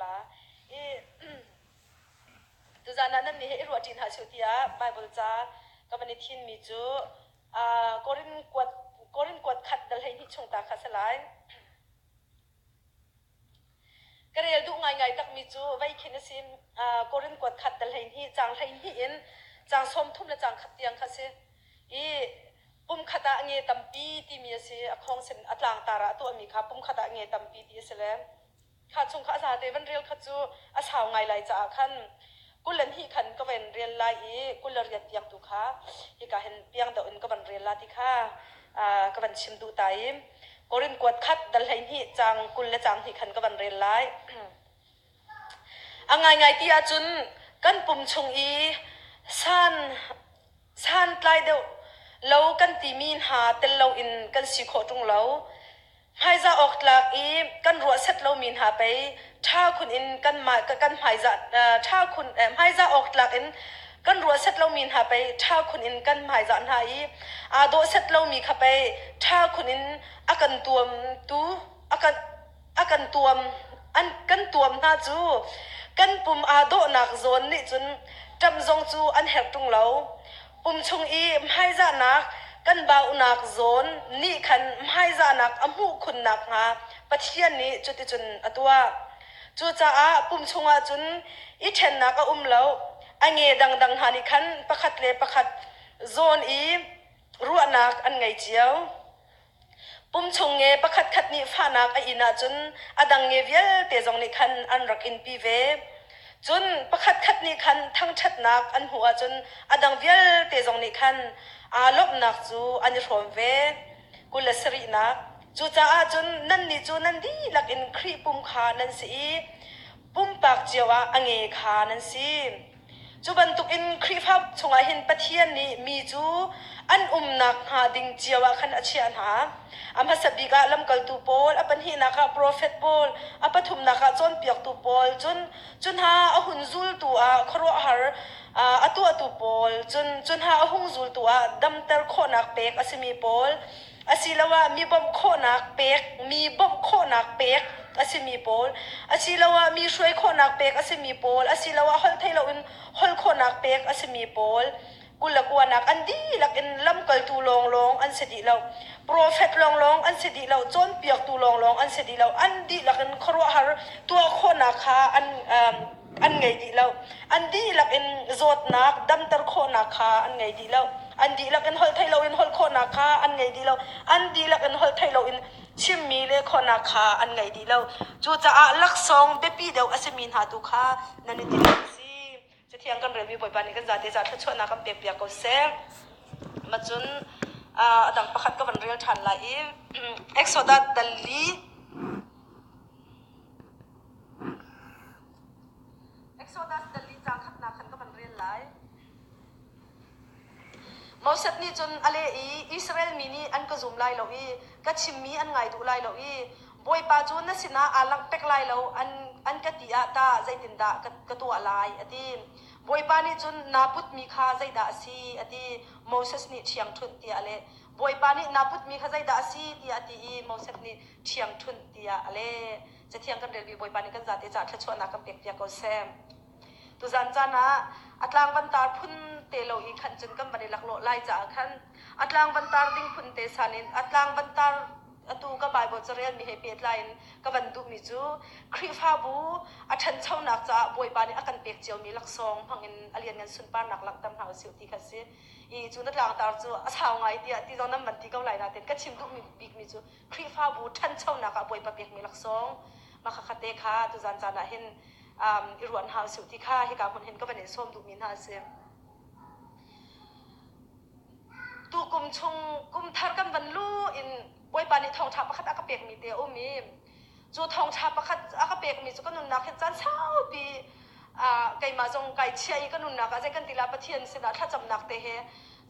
la. I tuzan ah nan nih he i ruahṭi hna sih tiah Bible ca ka van i thinmi cu Korin kuat Korin kuat khat dal 12 chung ta kha si lai. Ka rel duh ngaingai takmi cu vei khin a si. Korin kuat khat dal 12 caang 12 in caang 30 le caang khat tiang kha si. I pumkhat ah nge tampi timi a si. A khawngsin a tlangtar ah a tuahmi kha pumkhat ah nge tampi ti a si le kha chung kha a zate van rel kha cu a sau ngai lai caah khan 22 khan ka van rel lai i 28 tiang tu kha hika hin piang deuh in ka van rel la ti kha ka van chim duh ta i Korin kuat khat dal 12 caang 20 le caang hnih khan ka van rel lai. A ngaingai ti ahcun kan pum chung i san santlai deuh lo kan timi hna tel loin kan si khawh ṭung lo. Hmaizah awk tlak i kan ruah set lomi hna pei ṭha khun in kanmah kan hmaizah ṭha khun hmaizah awk tlak in kan ruah set lomi hna pei ṭha khun in kan hmaizah hna i aa dawh set lomi kha pei ṭha khun in a kan tuamtu a kan a kan tuam an kan tuam hna cu kan pum aa dawhnak zawn nih cun ṭamh zong cu an herh ṭung lo. Pum chung i hmaizahnak kan baunak zawn nih khan hmaizahnak a hmuh khun nakhnga Pathian nih cuticun a tuah. Cucaah pum chungah cun i ṭhennak a um lo. A nge dangdang hna nih khan pakhat le pakhat zawn i ruahnak an ngei cio. Pum chung nge pakhatkhat nih fahnak a in ahcun a dang nge vialte zong nih khan an rak inpi ve. Cun pakhatkhat nih khan thangṭhatnak an hmuh ahcun a dang vialte zong nih khan aa lawmhnak cu an i hrawm ve. 27nak. Cucaah cun nannih cu nan dihlak in Khrih pum kha nan si i pumpak cio ah a nge kha nan si. Cu bantukin Khrihfa chungah hin Pathian nih mi cu an umnak hnga ding cio ah khan a chiah hna. A hmasa bik ah lamkaltu pawl, a pahnihnak ah profet pawl, a pathumnak ah cawnpiaktu pawl, cun cu hna a hun zultu ah khuaruahhar a tuahtu pawl, cun cu hna a hung zultu ah damter khawhnak pek a simi pawl, asiloah mi bawmh khawhnak pek mi bawmh khawhnak pek a simi pawl asiloah mi hruai khawhnak pek a simi pawl asiloah holh thei loin holh khawhnak pek a simi pawl 29nak an dihlak in lamkaltu lawnglawng an si dih lo profet lawnglawng an si dih lo cawnpiaktu lawnglawng an si dih lo an dihlak in khuaruahhar tuah khawhnak kha an um, an ngei dih lo. An dihlak in zawtnak damter khawhnak kha an ngei dih lo. An dihlak in holh theih loin holh khawhnak kha an ngei dih lo. An dihlak in holh theih loin chimmi le khawhnak kha an ngei dih lo. Cucaah laksawng biapi deuh a simi hna tu kha nan i tinh a si. Cathiang kan relmi Bawipa nih kan zate ca thluachuahnak kan pekpiak ko seh. Macun a dang pakhat ka van rel ṭhan lai i Exodus dal li Exodus dali caang khatnak khan ka van rel lai. Moses nih cun a leh i Israel mi nih an ka zum lai lo i ka chimmi an ngai duh lai lo i Bawipa cu na sinah aa langhpek lai lo an, an ka ti ah tah zeitindah ka, ka tuah lai a ti. Bawipa nih cun naa putmi kha zeidah a si a ti. Moses nih ṭhiangṭhunh tiah a leh. Bawipa nih naa putmi kha zeidah a si tiah a ti i Moses nih ṭhiangṭhunh tiah a leh. Cathiang kan relmi Bawipa nih kan zate caah thluachuahnak kan pekpiak ko seh. Tuzan caan ah a tlang van tar phun te lo i khan cun kan van i laklawh lai caah khan a tlang van tar ding phun te san in a tlang van tar atu ka Bible carel mi he pehtlai in ka van duhmi cu Khrihfabu a ṭhanchonak caah Bawipa nih a kan pek ciomi laksawng hmang in a lianngan sunparnak langhter hna usih ti kha si. I cu na tlangtar cu a sau ngai tiah ti zong nan van ti ko lai nain ka chim duhmi bikmi cu Khrihfabu ṭhanchonak ah Bawipa pekmi laksawng mah khakha te kha tuzan caan ah hin um, i ruah hna usih ti kha hika hmun hin ka van in sawm duhmi hna a si. Tu kum chung kum thar kan van lu in Bawipa nih thawngṭha pakhat a ka pekmi te a um i cu thawngṭha pakhat a ka pekmi cu ka nunnak hin caan saupi uh, keimah zong kai chia i ka nunnak ah zei kan ti la Pathian sinah thlacamnak te he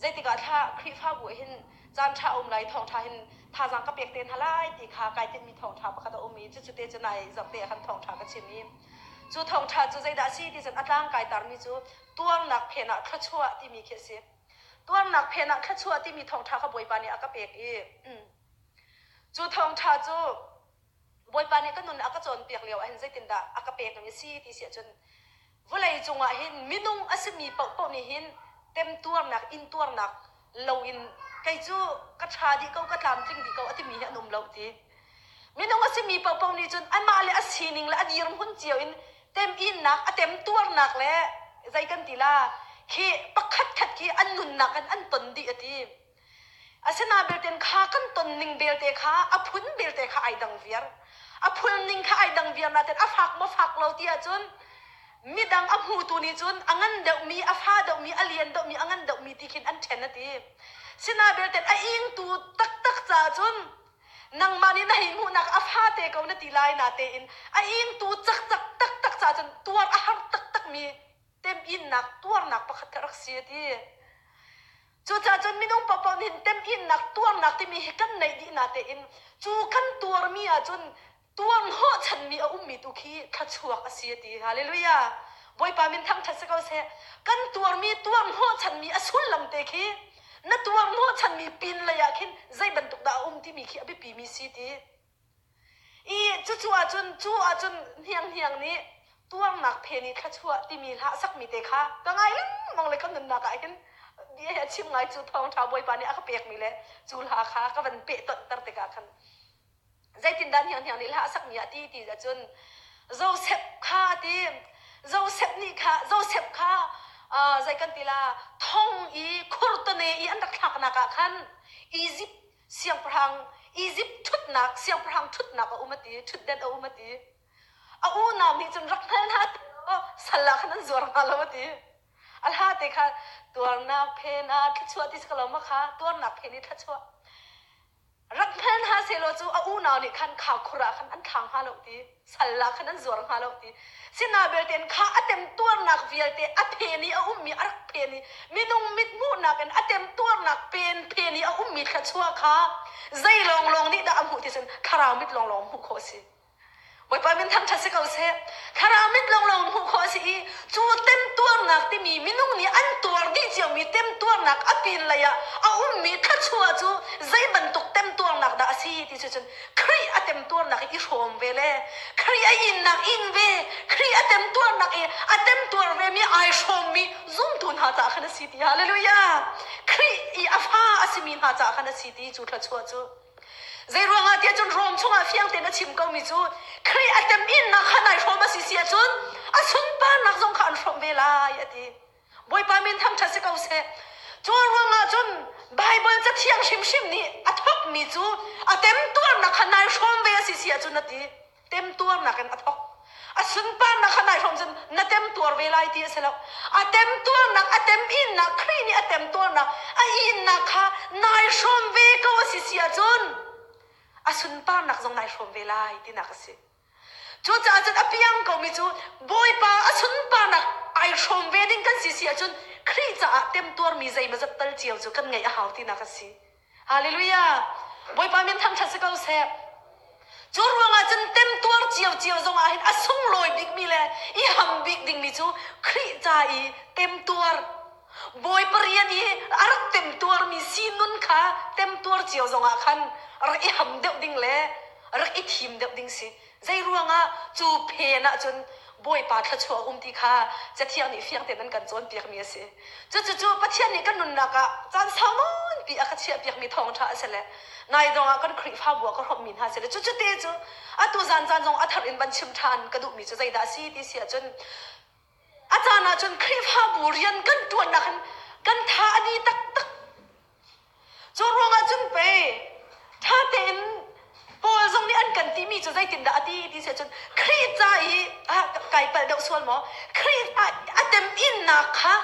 zeitikah thla Khrihfabu hin caan ṭha um lai thawngṭha hin thazaang ka pek te hna lai ti kha kai tinhmi thawngṭha pakhat a um i cucu te cu nai zarhte ah khan thawngṭha ka chim i cu thawngṭha cu zeidah a si ti cun a tlang kai tarmi cu tuarnak phen ah thluachuah timi khi a si. Tuarnak phen ah thluachuah timi thawngṭha kha Bawipa nih a ka pek i cu thawngṭha cu. Bawipa nih ka nun a ka cawnpiak lio ahhin zeitindah a ka pek mi a si ti si ahcun vawlei cungah hin minung a simi paohpaoh nih hin temtuarnak intuarnak loin kei cu ka ṭha dih ko ka tlamtling dih ko a timi hi an um lo ti. Minung a simi paohpaoh nih cun amah le a sining le a dirhmun cio in teminnak a temtuarnak le zei kan ti la khi pakhat khat khi an nunnak in an ton dih a ti. Asinain belte kha kan ton ning belte kha a phun belte kha ai dang viar. A phul ning kha ai dang viar nain a fak maw fak lo ti ahcun midang a hmutu nih cun a ngan deuhmi, a fa deuhmi, a lian deuhmi, a ngan deuhmi ti khin an ṭhen a ti. Sinain belte a ingtu taktak caah cun nangmah nih na hei hmuhnak a fate ko na ti lai natein a ingtu cakcak taktak caah cun tuar a har taktakmi teminnak tuarnak pakhat kha rak si a ti. Cucaah cun minung paohpaoh nih temhinnak tuarnak timi hi kan neih dih natein cu kan tuarmi ahcun tuar hnawhchanmi a ummi tu khi thluachuak a si a ti. Hallelujah. Bawipa min thangṭhat si ko seh. Kan tuarmi tuar hnawhchanmi a sullam te khi na tuar hnawhchanmi pin lei ah khin zei bantuk dah a um timi khi a biapimi si ti. I cucu ahcun cu ahcun hnianghniang nih tuarnak phen i thluachuah timi hla a sakmi te kha ka ngai lengmang le ka nunnak ah hin bia hi a chim ngai cu thawngṭha Bawipa nih a ka pekmi le cu hla kha ka van pehtonhter tikah khan zeitindah hnianghniang nih hla a sakmi ah ti ti ahcun Joseph kha a ti Joseph nih kha Joseph kha uh, zei kan ti la thong i khurtane i an rak thlaknak ah khan Egypt siangpahrang Egypt ṭhutnak siangpahrang ṭhutnak a um a ti ṭhutden a um a ti a unau nih cun rak hngal hna sal ah khan an zuar hnga lo a ti a hla te kha tuarnak phen ah thluachuah ti si ko lo ma kha tuarnak phen i thluachuah rak hngal hna sehlaw cu a unau nih khan kha khur ah khan an thla hnga lo ti sal ah khan an zuar hnga lo ti. Sina belte in kha a temtuarnak vialte a phen i a ummi a rak phen i minung mithmuhnak in a temtuarnak pen phen i a ummi thluachuah kha zei lawnglawng nih dah a hmuh ti cun thlarau mit lawnglawng hmuh khawh a si. Bawipa min thangṭhat si ko seh. Thlarau mit lawnglawng hmuh khawh a si i cu temtuarnak timi minung nih an tuar dih ciomi temtuarnak a pin lei ah a ummi thluachuah cu zei bantuk temtuarnak dah a si ti cu cun Khrih a temtuarnak i hrawm ve le Khrih a innak ing ve Khrih a temtuarnak i a temtuar ve mi ai hrawmmi zumtu hna caah khan a si ti hallelujah Khrih i a fa a simi hna caah khan a si ti cu thluachuah cu zei ruangah tiah cun Rom chungah fiang tein a chim komi cu Khrih a teminnak kha nai hrawm a si si ahcun a sunparnak zong kha an hrawmh ve lai a ti Bawipa min thangṭhat si ko seh. Cu ruangah cun Baibal cathiang hrimhrim nih a thawkmi cu a temtuarnak kha nai hrawm ve a si si ahcun a ti. Temtuarnak in a thawk. A sunparnak kha nai hrawm cun na temtuar ve lai ti a si lo. A temtuarnak, a teminnak, Khrih nih a temtuarnak, a innak kha nai hrawm ve ko a si si ahcun a sunparnak zong nai hrawm ve lai tinak a si. Cucaah cun a piang komi cu Bawipa a sunparnak ai hrawm ve ding kan si si ahcun Khrih caah temtuarmi zeimawzat tal cio cu kan ngeih a hau tinak a si. Hallelujah! Bawipa min thangṭhat si ko seh. Cu ruangah cun temtuar cio cio zongah hin a sunglawi bikmi le i ham bik dingmi cu Khrih ca i temtuar Bawipa rian i a rak temtuarmi sinun kha temtuar cio zongah khan rak i ham deuh ding le rak i thim deuh ding si. Zei ruangah cu phen ahcun Bawipa thluachuah a um ti kha Cathiang nih fiang tein an kan cawnpiakmi a si. Cucucu Pathian nih kan nunnak ah caan sau nawnpi a ka chiahpiakmi thawngṭha a si le nai zong ah kan Khrihfabu ah ka hrawmhmi hna si le cucu te cu atu zan caan zong a thar in van chim ṭhan ka duhmi cu zeidah a si ti si ahcun A caan ahcun Khrihfabu rian kan ṭuannak hin kan tha a di taktak. Cu ruangah cun pei ṭha tein Paul zong nih an kan timi cu zeitindah a ti ti si ahcun Khrih ca i ah kai palh deuh sual maw? Khrih ca i a teminnak kha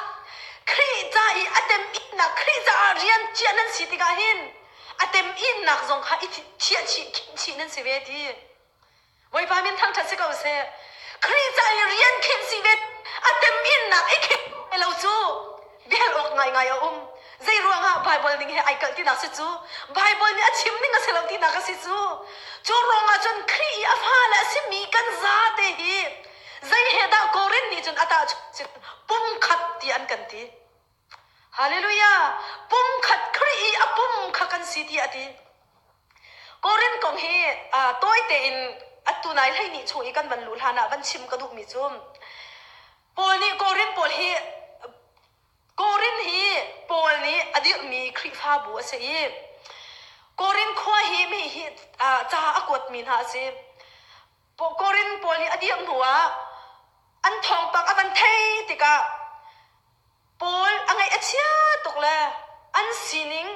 Khrih ca i a teminnak Khrih caah rian chiah nan si tikah hin a teminnak zong kha i thiah chih khinh chih nan si ve ti. Bawipa min thangṭhat si ko seh. Khrih ca i rian khinh si ve a teminnak i khinh lo cu biahal awk ngaingai a um. Zei ruangah Baibal ning he ai kalh tinak si cu? Baibal nih a chim ning a si lo tinak a si cu. Cu ruangah cun Khrih i a fale a simi kan zate hi zei he dah Korin nih cun a tahchunh pumkhat ti an kan ti. Hallelujah! Pumkhat Khrih i a pum kha kan si tiah a ti. Korin kong hi tawi tein atu nai 12 chung i kan van luh hlan ah van chim ka duhmi cu Paul nih Korin pawl hi Korin hi Paul nih a dirhmi Khrihfabu a si i Korin khua hi mi hi ca a kuatmi hna a si. Korin pawl nih a dirh hnuah an thawngpang a van thei tikah Paul a ngaih a chia tuk le an sining,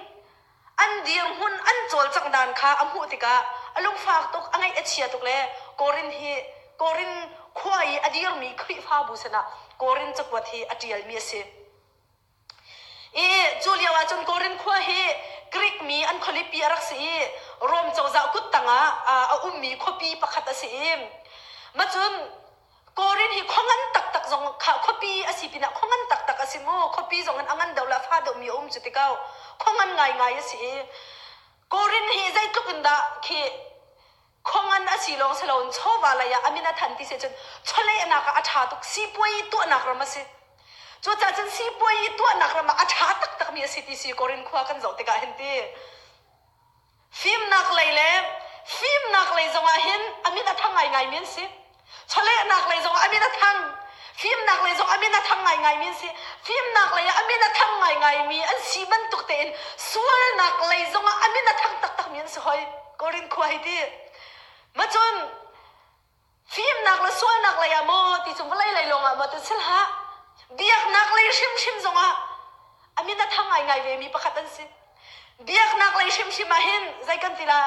an dirhmun, an cawlcangh dan kha a hmuh tikah a lungfak tuk, a ngaih a chia tuk le Korin hi Korin khua i a dirmi Khrihfabu sinah Korin cakuat hi a ṭialmi a si. I cu lio ah cun Korin khua hi Greek mi an khualipi a rak si i Rom cozah kut tangah a ummi khuapi pakhat a si i macun Korin hi khua ngan taktak zong kha khuapi a si pinah khua ngan taktak a si mu. Khuapi zong in a ngan deuh le a fa deuhmi a um cu ti ko. Khua ngan ngaingai a si i Korin hi zeitluk in dah khi khua ngan a si lawng si loin chawva lei ah a min a than ti si cun chawlehnak ah a ṭha tuk. Sipuai tuahnak ram a si. Cucaah cun sipuai tuahnak ram ah a ṭha taktakmi a si ti si Korin khua kan zoh tikah hin ti. Fimnak lei le fimnak lei zongah hin a min a thang ngaingaimi an si. Chawlehnak lei zongah a min a thang. Fimnak lei zong a min a thang ngaingaimi an si. Fimnak lei ah a min a thang ngaingaimi an si bantuk tein sualnak lei zongah a min a thang taktakmi an si hoi. Korin khua hi ti. Macun Fimnak le sualnak lei ah maw ti cu vawlei lei lawngah maw ti si hlah. Biaknak lei hrimhrim zongah a min a thang ngaingai vemi pakhat an si. Biaknak lei hrimhrim ah hin zei kan ti la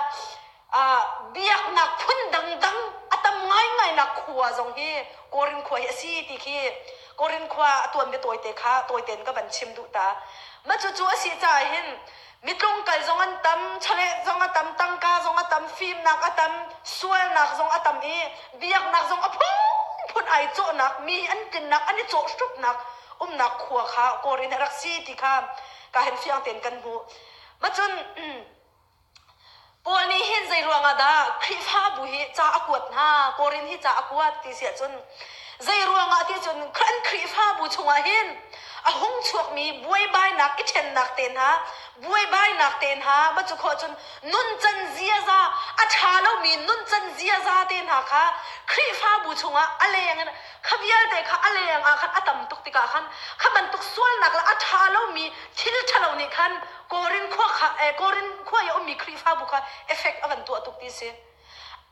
uh, biaknak phun dangdang a tam ngaingai nak khua zong hi Korin khua hi a si ti khi Korin khua a tuanbia tawite kha tawitein ka van chim duh ta. Ma cucu a si caah hin Mitlungkal zong an tam, chawleh zong a tam, tangka zong a tam, fimnak a tam, sualnak zong a tam i biaknak zong a phunphun ai cawhnak, mi an tlinnak, an i cawhhrupnak umnak khua kha Korin a rak si ti kha ka hen fiang tein kan hmuh. Macun Paul nih hin zei ruangah dah Khrihfabu hi ca a kuat hna, Korin hi ca a kuat ti si ahcun zei ruangah ti cun an Khrihfabu chungah hin a hung chuakmi buaibainak i ṭhennak te hna buaibainak te hna va cu khawh cun nuncan ziaza a ṭha lomi nuncan ziaza te hna kha Khrihfabu chungah a leng in kha vialte kha a leng ah khan a tam tuk tikah khan kha bantuk sualnak le a ṭha lomi thil ṭhalo nih khan Korin khua kha eh, Korin khua i a ummi Khrihfabu kha effect a van tuah tuk ti si.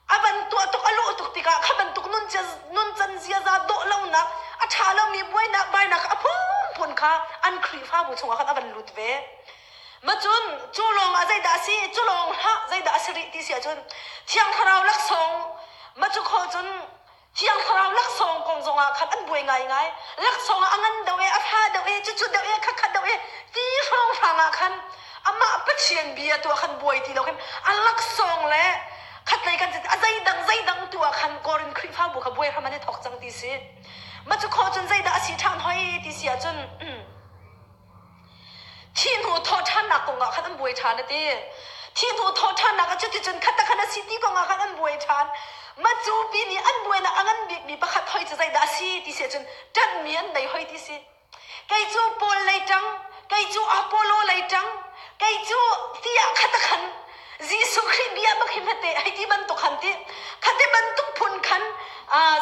A van tuah tuk a luh tuk tikah kha bantuk nuncan ziaza dawh lonak a ṭha lomi buainak bainak a phunphun kha an Khrihfabu chungah khan a van lut ve. Macun cu lawng ah zeidah a si cu lawng hlah zeidah a si rih ti si ahcun Thiang Thlarau laksawng ma cu kho cun Thiang Thlarau laksawng kong zongah khan an buai ngaingai. Laksawng ah a ngan deuh e, a fa deuh e, cucu deuh e, khakhat deuh e, ti hrawnghrang ah khan amah Pathian bia tu ah khan buai ti lo khin a laksawng le khatlei kan a zeidang zeidang tu ah khan Korin Khrihfabu kha buai hram an i thawk cang ti si. Ma cu khawh cun zeidah a si ṭhan hoi ti si ahcun Thih hnu thawhṭhannak kong ah khan an buai ṭhan a ti. Thih hnu thawhṭhannak ah cuticun khat khan a si ti kong ah khan an buai ṭhan. Macupi nih an buainak a ngan bikmi pakhat hoi cu zeidah a si ti si ahcun ṭanhmi an nei hoi ti si. Kei cu Paul lei ṭang, kei cu Apollo lei ṭang, kei cu tiah khat khan Jesuh Khrih bia bak hi hmete hei ti bantuk han ti khati bantuk phun khan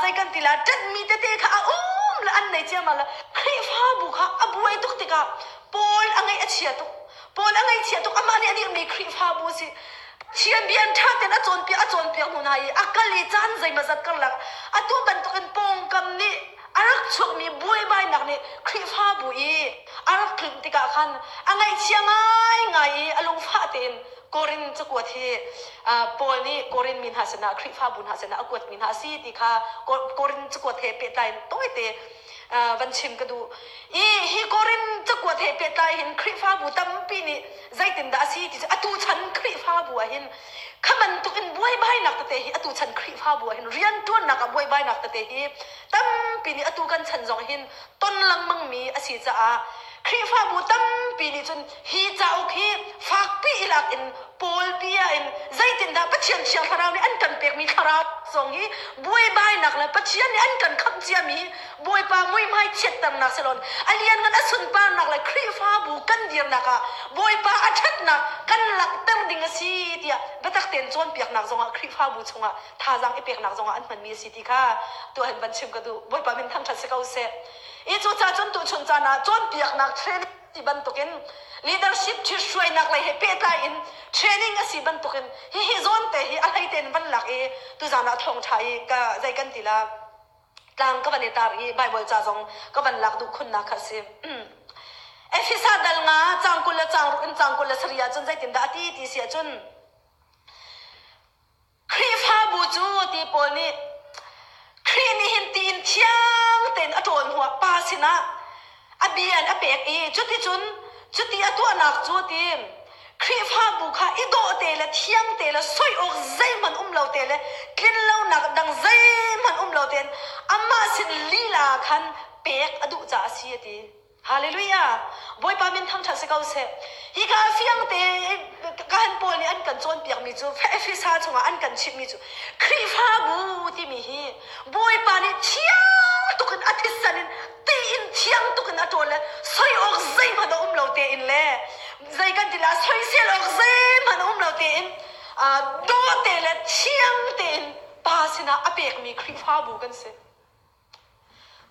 zei kan ti la ṭanhmi tete kha a um le an nei ciammam la Khrihfabu kha a buai tuk tikah Paul a ngaih a chia tuk Paul a ngaihchia tuk amah nih a dirhmi Khrihfabu si Pathian bia ṭha tein a cawnpiak a cawnpiak hnu hna i a kal i caan zeimawzat karlak atu bantukin pawngkam nih a rak chuakmi buaibainak nih Khrihfabu i a rak tlun tikah khan a ngaihchia ngaingai i a lungfah tein Korin cakuat hi Paul nih Korin mi hna sinah Khrihfabu hna sinah a kuatmi hna a si ti kha Korin cakuat he pehtlai in tawite van chim ka duh. I hi Korin cakuat he pehtlai hin Khrihfabu tampi nih zeitindah a si ti cu atu chan Khrihfabu ah hin kha bantuk in buaibainak tete hi atu chan Khrihfabu ah hin rianṭuannak ah buaibainak tete hi tampi nih atu kan chan zong hin ton lengmangmi a si caah. Khrihfabu tampi nih cun hi cauk hi fakpi i lak in Paul bia in zeitindah Pathian Thiang Thlarau nih an kan pekmi thlarau zong hi buaibainak le Pathian nih an kan khamh ciami Bawipa muihmai chiatternak siloin a lianngan a sunparnak le Khrihfabu kan dirnak ah Bawipa a ṭhatnak kan langhter ding a si tiah biatak tein cawnpiaknak zongah Khrihfabu chungah thazaang i peknak zongah an hmanmi a si ti kha tuah in van chim ka duh. Bawipa min thangṭhat si ko seh. I cucaah cun tuchun caan ah cawnpiaknak training ti bantukin leadership ṭhithruainak lei he pehtlai in training a si bantukin hihi zawn te hi a hlei tein van lak i tuzaan ah thawngṭha i ka zei kan ti la tlang ka van i tar i Bible ca zong ka van lak duh khunnak kha a si. Efesa dal nga cang 20 le cang ruk in cang 27 ahcun zeitindah a ti ti si ahcun Khrihfabu cu ti pawl nih Khrih nih hin tiin thiang tein a ṭawl hnuah Pa sinah a bia in a pek i cuticun cuti a tuahnak cu ti Khrihfabu kha i dawh te le thiang te le soi awk zeihmanh um lo te le tlinlonak dang zeihmanh um lo tein amah sin lila khan pek a duh caah a si a ti. Hallelujah! Bawipa min thangṭhat si ko seh. Hika fiang te kahan pawl nih an kan cawnpiakmi cu Efesa chungah an kan chimhmi cu Khrihfabu timi hi Bawipa nih thiang tuk in a thisen in ti in thiang tuk in a ṭawl le soi awk zeihmanh a um lo tein le zei kan ti la soisel awk zeihmanh a um lo tein dawh te le thiang tein Pa sinah a pekmi Khrihfabu kan si.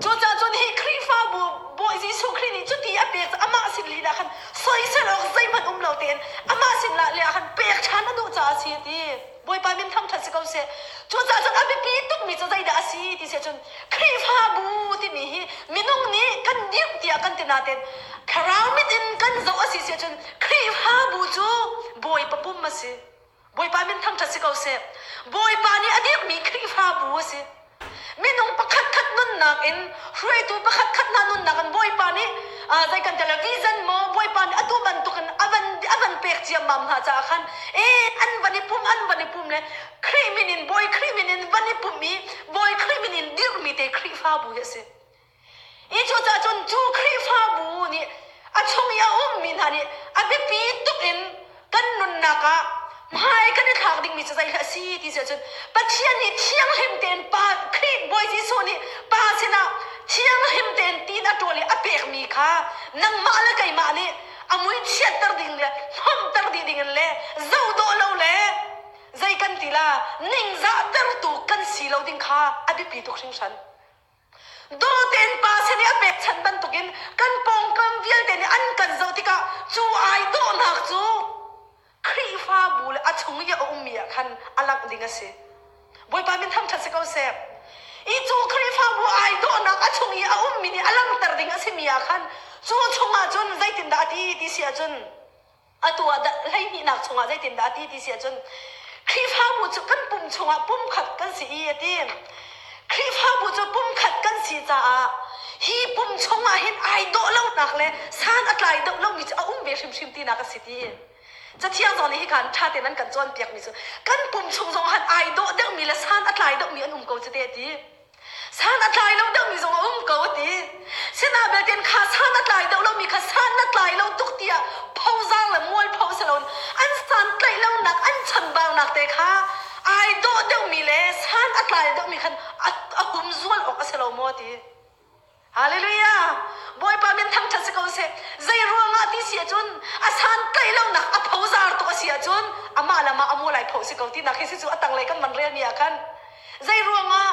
Cucaah cun hi Khrihfabu Bawi Jesuh Khrih nih cuti a pek amah sin lila khan soisel awk zeihmanh um lo tein amah sin lah le ah khan pek ṭhan a duh caah a si a ti. Bawipa min thangṭhat si ko seh. Cucaah cun a biapi tukmi cu zeidah a si ti si ahcun Khrihfabu timi hi minung nih kan dirh tiah kan ti nain thlarau mit in kan zoh a si si ahcun Khrihfabu cu Bawipa pum a si. Bawipa min thangṭhat si ko seh. Bawipa nih a dirhmi Khrihfabu a si. Minung pakhatkhat nunnak in hruaitu pakhatkhat hna nunnak in Bawipa nih zei kan ti vision maw Bawipa nih atu bantukin a van a van pek ciammam hna caah khan e an van i pum an van i pum le Khrih min in Bawi Khrih min in van i pum i Bawi Khrih min in dirhmi te Khrihfabu hi a si. I cucaah cun cu Khrihfabu nih a chung i a ummi hna nih a biapi tuk in kan nunnak ah hmai kan i thlak dingmi cu zeihlah a si ti si ahcun Pathian nih thianghlim tein Pa Khrih Bawi Jesuh nih Pa sinah thianghlim tein tiin a ṭawl i a pekmi kha nangmah le keimah nih a mui chiatter ding le hnomhter dih dingin le zoh dawh lo le zei kan ti la ningzahtertu kan si lo ding kha a biapi tuk hringhran. Dawten pa sin i a pekchanh bantukin kan pawngkam vialte nih an kan zoh tikah cu ai dawhnak cu Khrihfabu le a chung i a ummi ah khan a langh ding a si. Bawipa min thangṭhat si ko seh. I cu Khrihfabu ai dawhnak a chung i a ummi nih a langhter ding a simi ah khan cu chungah cun zeitindah a ti ti si ahcun Atu ah hleihnihnak chungah zeitindah a ti ti si ahcun Khrihfabu cu kan pum chungah pumkhat kan si i a ti. Khrihfabu cu pumkhat kan si caah hi pum chungah hin ai dawh lonak le san a tlai deuh lomi cu a um ve hrimhrim tinak a si ti. Cathiang zong nih hika in ṭha tein an kan cawnpiakmi cu kan pum chung zong han ai dawh deuhmi le san a tlai deuhmi an um ko cu te a ti. San a tlai lo deuhmi zong a um ko a ti. Sina belte kha san a tlai deuh lomi kha san na tlai lo tuk tiah phozar le mualpho si loin an san tlaih lonak an chambaunak te kha ai dawh deuhmi le san a tlai deuhmi khan a humzual awk a si lo maw ti. Hallelujah! Bawipa min thangṭhat si ko seh. Zei ruangah ti si ahcun a san tlaih lonak a phozar tuk a si ahcun amah le amah a mual ai pho si ko tinak hi si cu a tanglei kan van relmi ah khan Zei ruangah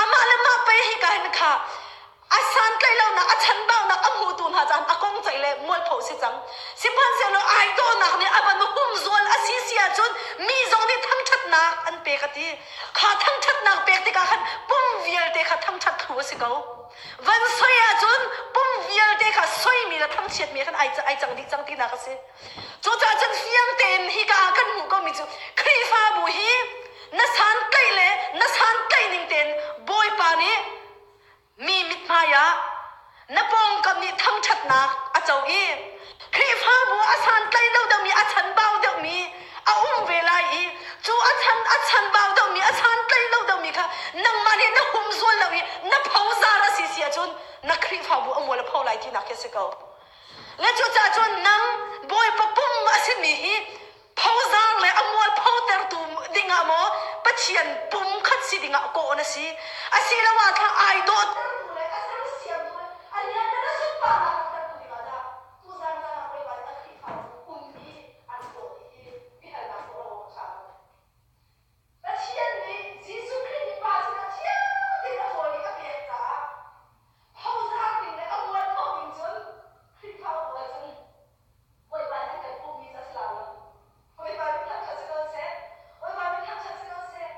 amah le mah pei hika hin kha a santlaih lonak a chanbaunak a hmutu hna caan a kong ceih le mualpho si cang. Sihmanhsehlaw ai dawhnak nih a van humzual a si si ahcun mi zong nih thangṭhatnak an pek a ti. Kha thangṭhatnak pek tikah khan pum vialte kha thangṭhat thlu a si ko. Van soi ahcun pum vialte kha soimi le thangchiatmi khan ai, ai cang dih cang tinak a si. Cucaah cun fiang tein hika ah kan hmuh komi cu Khrihfabu hi na santlaih le na santlaih ning tein Bawipa nih mi mithmai ah na pawngkam nih thangṭhatnak a co i Khrihfabu a santlaih lo deuhmi a chanbau deuhmi a um ve lai i cu a chan a chanbau deuhmi a santlaih lo deuhmi kha nangmah nih na humzual lo i na phozar a si si ahcun na Khrihfabu a mual a pho lai tinak khi a si ko. Le cucaah cun nang Bawipa pum a simi hi phozar le a mual photertu dingah maw Pathian pum khat si dingah kawh na si. Asiloah thla ai dawhtertu le a sersiamtu le a lianngan a sunparnak langhtertu dingah dah tuzan caan ah Bawipa nih a Khrihfabu pum hi an kawh ti hi biahalnak tuah lo awk a ṭha lo. Pathian nih Jesuh Khrih nih Pa sinah thiang tein a hawi i a pek caah phozar ding le a mualpho ding cun Khrihfabu ah cun Bawipa nih an kan pummi cu a si lai lo. Bawipa min thangṭhat si ko seh. Bawipa min thangṭhat si ko seh.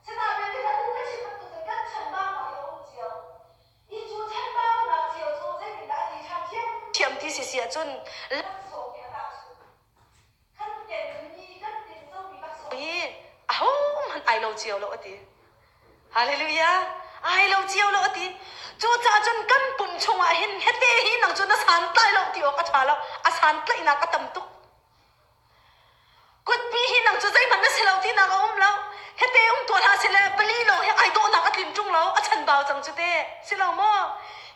Sinain kan atu ka chim bantuk cun kan chanbaunak hi a um cio. I cu chanbaunak cio cu zeitindah a ti ṭhan thiamthiam ti si si ahcun laksawng he a tahchunh. Kan kenmi kan tincomi laksawng hi ahohmanh ai lo cio lo a ti. Hallelujah! Ai lo cio lo a ti. Cucaah cun kan pum chungah hin hete hi nang cu na santlai lo ti awk a ṭha lo. A santlaihnak a tam tuk. Kutpi hi nang cu zeihmanh na si lo tinak a um lo. Hete um tuah hlah sile pali lawng hi ai dawhnak a tlin ṭung lo. A chanbau cang cu te. Si lo maw?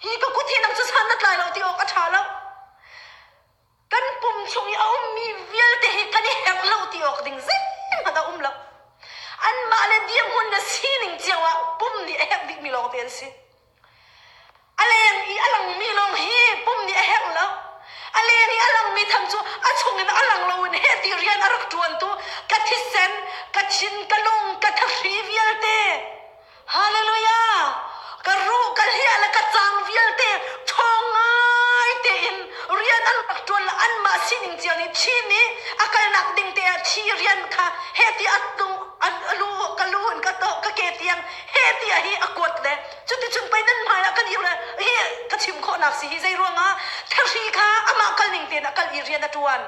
Hi ka kut hi nang cu san na tlai lo ti awk a ṭha lo. Kan pum chung i a ummi vialte hi kan i herh lo ti awk ding zeihmanh a um lo. Anmah le dirhmun le sining cio ah pum nih a herh bikmi lawngte an si. A leng i a langmi lawng hi pum nih a herh lo. A leng i a langmi tham cu a chungin a lang loin heh ti rian a rak ṭuantu ka thisen, ka thin, ka lung, ka thahri vialte Hallelujah! Ka ruh, ka hliah le ka cang vialte ṭhawng ngai tein rian an rak ṭuan le anmah sining cio nih thi nih a kalnak ding te ah thi rian kha heh ti a tung a lu ka lu in ka to ka ke tiang heh ti hi a kuat le cuticun pei nan hmai ah kan ir le hi ka chim khawhnak si hi zei ruangah thahri kha amah kal ning tein a kal i rian a ṭuan.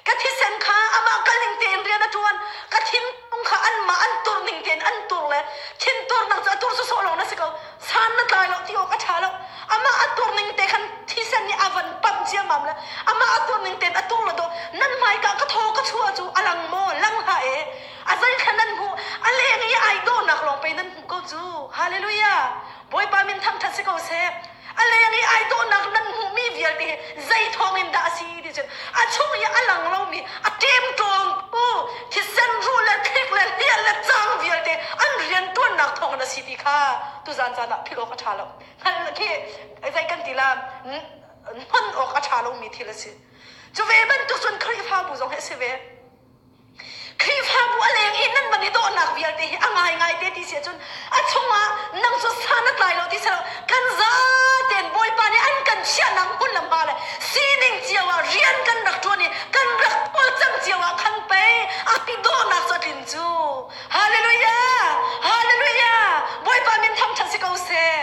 Ka thisen kha amah kalning tein rian a ṭuan. Ka thinlung kha anmah an tur ning tein an tur le thinturnak cu a tur sawsawh lawng na si ko. San na tlai lo ti awk a ṭha lo. Amah a tur ning te khan thisen nih a van pamh ciammam le amah a tur ning tein a tur le dawh. Nan hmaika ka thaw ka chuah cu a lang maw? Lang hlah e. A zei kha nan hmuh? A leng i ai dawhnak lawng pei nan hmuh ko cu. Hallelujah! Bawipa min thangṭhat si ko seh. A leng i ai dawhnak nan hmuhmi vialte hi zei thawngin dah a si ti cun a chung i a lang lomi a ṭemṭawng u thisen ruh le thlik le hliah le cang vialte an rianṭuannak thawngin a si ti kha tuzan caan ah philh awk a ṭha lo. Hngalh khi zei kan ti la hnon awk a ṭha lomi thil a si. Cu ve bantuk cun Khrihfabu zong hi a si ve. Khrihfabu a leng i nan van i dawhnak vialte hi a ngaingai te ti si ahcun a chungah nang cu san a tlai lo ti si lo kan zaten Bawipa nih an kan chiahnak hmun le hma le sining cio ah rian kan rak ṭuan i kan rak cawlcang cio ah khan pei a ti dawhnak cu a tlin cu. Hallelujah! Hallelujah! Bawipa min thangṭhat si ko seh.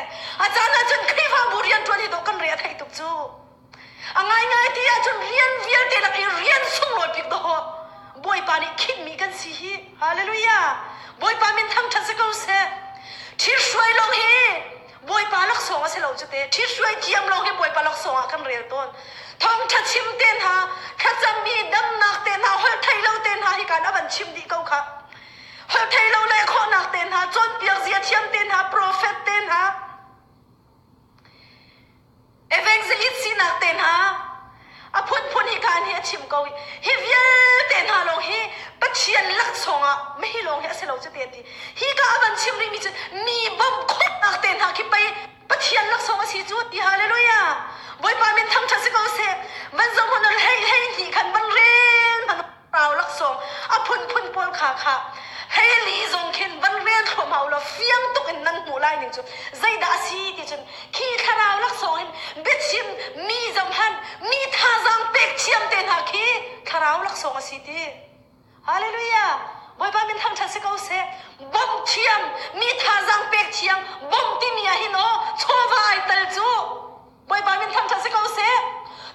A caan ahcun Khrihfabu rian ṭuan hi dawh kan re a theih tuk cu. A ngaingai ti ahcun rian vialte lak i rian sunglawi bik dawh Bawipa nih khinhmi kan si hi. Hallelujah! Bawipa min thangṭhat si ko seh. Ṭhithruai lawng hi Bawipa laksawng a si lo cu te. Ṭhithruai thiam lawng hi Bawipa laksawng ah kan rel tawn. Thawngṭha chim te hna, thlacammi damnak te hna, holh thei lo te hna hi kan a van chim dih ko khah. Holh thei lo le khawhnak te hna, cawnpiak zia thiam te hna, profet te hna, Evangelist sinak te hna a phunphun hi kaan hi a chim ko i hi vialte hna lawng hi Pathian laksawng ah mihi lawng hi a si lo cu te an ti. Hi ka a van chim rihmi cu mi bawmh khawhnak te hna khi pei Pathian laksawng a si cu ti hallelujah. Bawipa min thangṭhat si ko seh. Van zoh hmanh hlei hlei hnih khan van rel hmanh rau laksawng a phunphun pawl kha kha hleili zong khin van rel thluahmah u law fiang tuk in nan hmuh lai ning cu zeidah a si ti cun khi thlarau laksawng in biachim mi zohhmanh mi thazaang pek thiam te hna khi thlarau laksawng a si ti hallelujah Bawipa min thangṭhat si ko seh bawmh thiam mi thazaang pek thiam bawmh timi ah hin aw chawva ai tal cu Bawipa min thangṭhat si ko seh.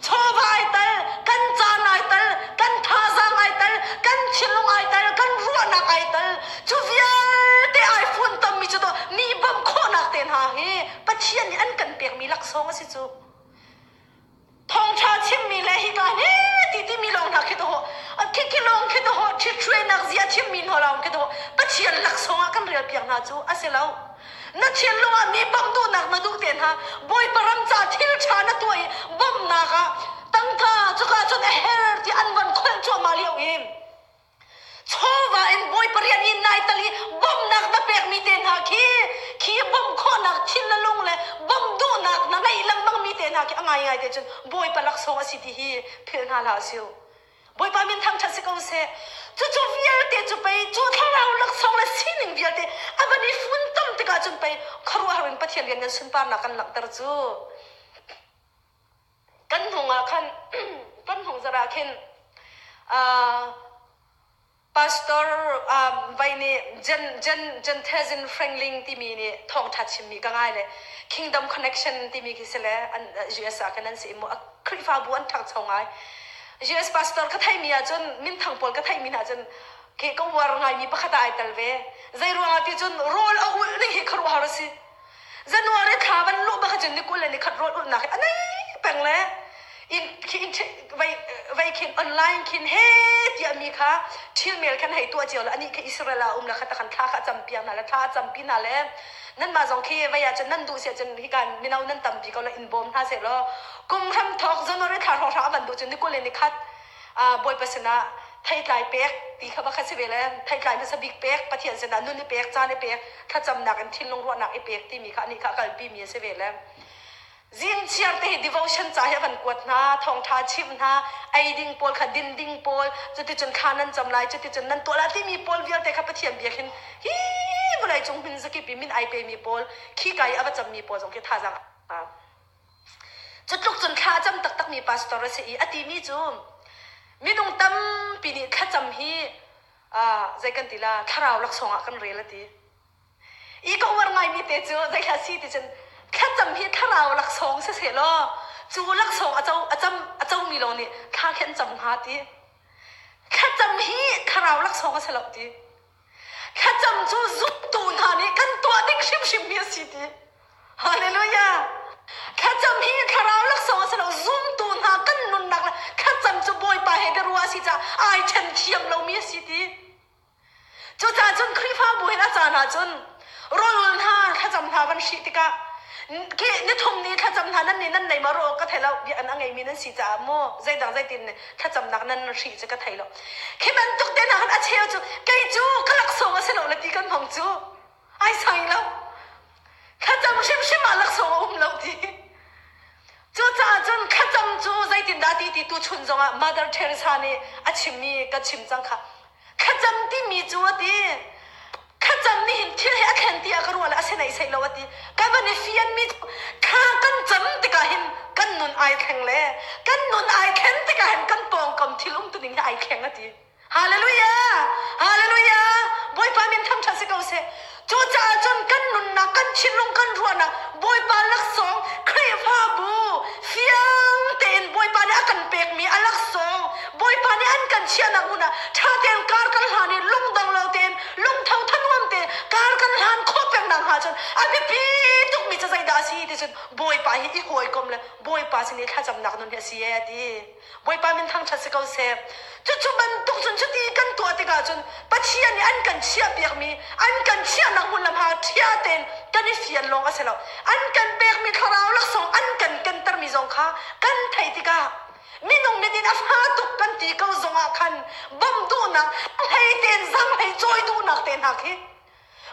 Chawva ai tal, kan caan ai tal, kan thazaang ai tal, kan thinlung ai tal, kan ruahnak ai tal. Cu vialte ai funtommi cu to mi bawmh khawhnak te hna hi Pathian nih an kan pekmi laksawng a si cu. Thawngṭha chimmi le hika he ti timi lawng hna khi to khi khi lawng khi to ṭhithruainak zia chimmi hna lawng khi to Pathian laksawng ah kan rel piak hna cu a si lo. Na thinlung ah mi bawmh duhnak na duh te hna. Bawipa ram ca thil ṭha na tuah i bawmhnak ah Cuka cun a her ti an van kholh cuahmah lio i chawva in Bawipa rian i nai tal i bawmhnak na pekmi te hna khi khi bawmh khawhnak thin le lung le bawmh duhnak na ngeih lengmangmi te hna khi a ngaingai te cun Bawipa laksawng a si ti hi philh hna hlah usih. Bawipa min thangṭhat si ko seh. Cucu vialte cu pei cu thlarau laksawng le sining vialte a van i funtom tikah cun pei khuaruahhar in Pathian rian nan sunparnak kan langhter cu. Kan hnung ah khan kan hnung zarh ah khin uh, Pastor um, vai nih Jen Jen Jen Thezin Franklin timi nih thawngṭha chimmi ka ngai le Kingdom Connection timi khi si le an US ah kan an si i mu a Khrihfabu an ṭhangcho ngai. US pastor ka theimi ahcun minthang pawl ka theimi hna cun khi ka uar ngaimi pakhat ah ai tel ve. Zei ruangah ti cun rawl a ulh ning hi khuaruahhar a si. January thla van luh bak cun ni 20 le ni khat rawl ulhnak hi a nei peng le in khi vei vei khin online khin he tiah mi kha thil mail khan hei tuah cio le anih kha Israel ah um le kha takhan thla kha cam piak hna le thla campi hna le nanmah zong khi vei ahcun nan duh si ahcun hikan mino nan tampi ko la in bawm hna seh law kum hram thawk January thla hrawng a van duh cun ni 20 le ni khat Bawipa sinah theitlai pek ti kha pakhat si ve le theitlai hmasa bik pek Pathian sinah nun i pek caan i pek thlacamnak in thinlung ruahnak i pek timi kha anih kha a kalpi mi a si ve le zing chiar te hi devotion ca hi a van kuat hna thawngtha chimh hna ei ding pawl kha din ding pawl cuticun thla nan cam lai cuticun nan tuah lai timi pawl vialte kha Pathian bia khin hi vawlei cung hmun zakip i min ai pemi pawl khi ka i a va cammi pawl zong khi thazaang Cu tluk cun thla a cam taktakmi pastor a si i a timi cu minung tampi nih thlacam hi uh, zei kan ti la thlarau laksawng ah kan rel a ti. I ka uar ngaimi te cu zeithla si ti cun thlacam hi thlarau laksawng si seh law cu laksawng a co a cam a comi lawng nih thla khi an cam hnga ti. Thlacam hi thlarau laksawng a si lo ti. Thlacam cu zumtu hna nih kan tuah ding hrimhrim mi a si ti. Hallelujah! Thlacam hi thlarau laksawng a si lo, zumtu hna kan nunnak le thlacam cu Bawipa he biaruah a si caah ai ṭhen thiam lomi a si ti. Cucaah cun Khrihfabu hin a caan ahcun rawlul hna thlacam hna van hrih tikah khi nithum ni thlacam hna nan nih nan nei ma rawh ka thei lo bia an a ngeimi nan si caah maw zeidang zeitin thlacamnak nan hrih cu ka thei lo khi bantuk te hna khan a cheu cu kei cu ka laksawng a si lo le ti kan hmang cu ai sai lo thlacam hrimhrim ah laksawng a um lo ti cucaah cun thlacam cu zeitindah ti ti tu chun zongah Mother Teresa nih a chimmi ka chim cang kha Thlacam timi cu a ti. Thlacam nih hin thil hi a thlen tiah ka ruah le a si naisai lo a ti. Ka van i fianmi cu thla kan cam tikah hin kan nun ai thleng le kan nun ai thlen tikah hin kan pawngkam thil umtuning hi ai thleng a ti. Hallelujah! Hallelujah! Bawipa min thangṭhat si ko seh. Cucaah cun kan nunnak, kan thinlung, kan ruahnak Bawipa laksawng Khrihfabu fiang tein Bawipa nih a kan pekmi a laksawng Bawipa nih an kan chiahnak hmun ah ṭha tein kar kan hlan i lungdong lo tein lungtho thanuam tein kar kan hlan khawh peng nakhnga cun a biapi tukmi cu zeidah a si ti cun Bawipa hi i hawikom le Bawipa sin i thlacamnak nun hi a si ee a ti. Bawipa min thangṭhat si ko seh. Cucu bantuk cun cuti kan tuah tikah cun Pathian nih an kan chiahpiakmi, an kan chiahnak hmun lam ha ṭhia tein kan i fian lawng a si lo. An kan pekmi thlarau laksawng an kan kentermi zong kha kan theih tikah minung mit in a fa tuk kan ti ko zongah khan bawmh duhnak, hlei tein zaanghlei cawi duhnak te hna khi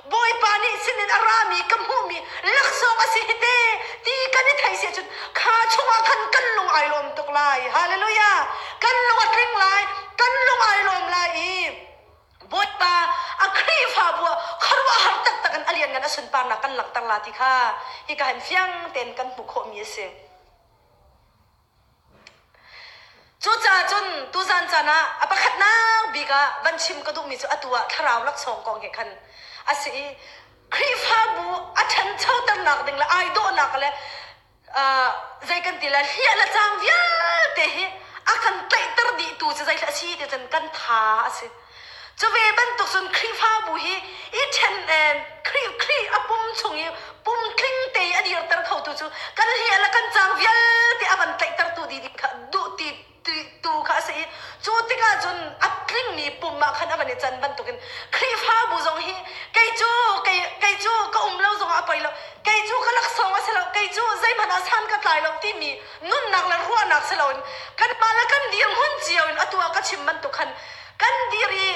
Bawipa nih sinin a rami ka hmuhmi laksawng a si hi te ti kan i thei si ahcun kha chungah khan kan lung ai lawm tuk lai. Hallelujah! Kan lung a tling lai, kan lung ai lawm lai i Bawipa a Khrihfabu ah khuaruahhar taktak in a lianngan a sunparnak kan langhter la ti kha hika hin fiang tein kan hmuh khawhmi a si. Cucaah cun tuzan caan ah a pakhatnak bik ah van chim ka duhmi cu atu ah thlarau laksawng kong he khan a si i Khrihfabu a ṭhanchoternak ding le ai dawhnak le uh, zei kan ti le hliah le cang vialte hi a kan tlaihter dihtu cu zeithla a si ti cun kan tha a si. Cu ve bantuk cun Khrihfabu hi i ṭhen Khrih Khrih a pum chung i pum tling te i a dirter khotu cu kan hliah le kan cang vialte a van tlaihtertu dih kha duh ti tu kha a si i cu tikah cun a tlingmi pum ah khan a van i can bantukin Khrihfabu zong hi kei cu kei kei cu ka um lo zongah a poi lo kei cu ka laksawng a si lo kei cu zeihmanh ah san ka tlai. tlai lo timi nunnak le ruahnak si loin kanmah le kan dirhmun cio in atu ah ka chim bantuk khan kan dir i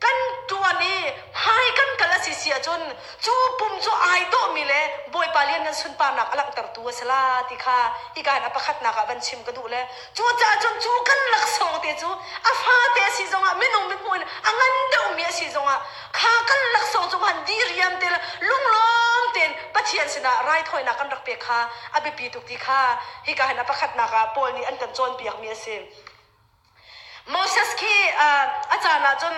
kan ṭuan i hmai kan kal a si si ahcun cu pum cu ai dawhmi le Bawipa lianngan sunparnak a langhtertu a si la ti kha hika hin a pakhatnak ah van chim ka duh le cucaah cun cu kan laksawng te cu a fate a si zongah minung mithmuh in a ngan deuhmi a si zongah kha kan laksawng cung han diriam te le lunglawm tein Pathian sinah raithawinak kan rak pek kha a biapi tuk ti kha hika hin a pakhatnak ah Paul nih an kan cawnpiakmi a si. Moses khi a caan ah cun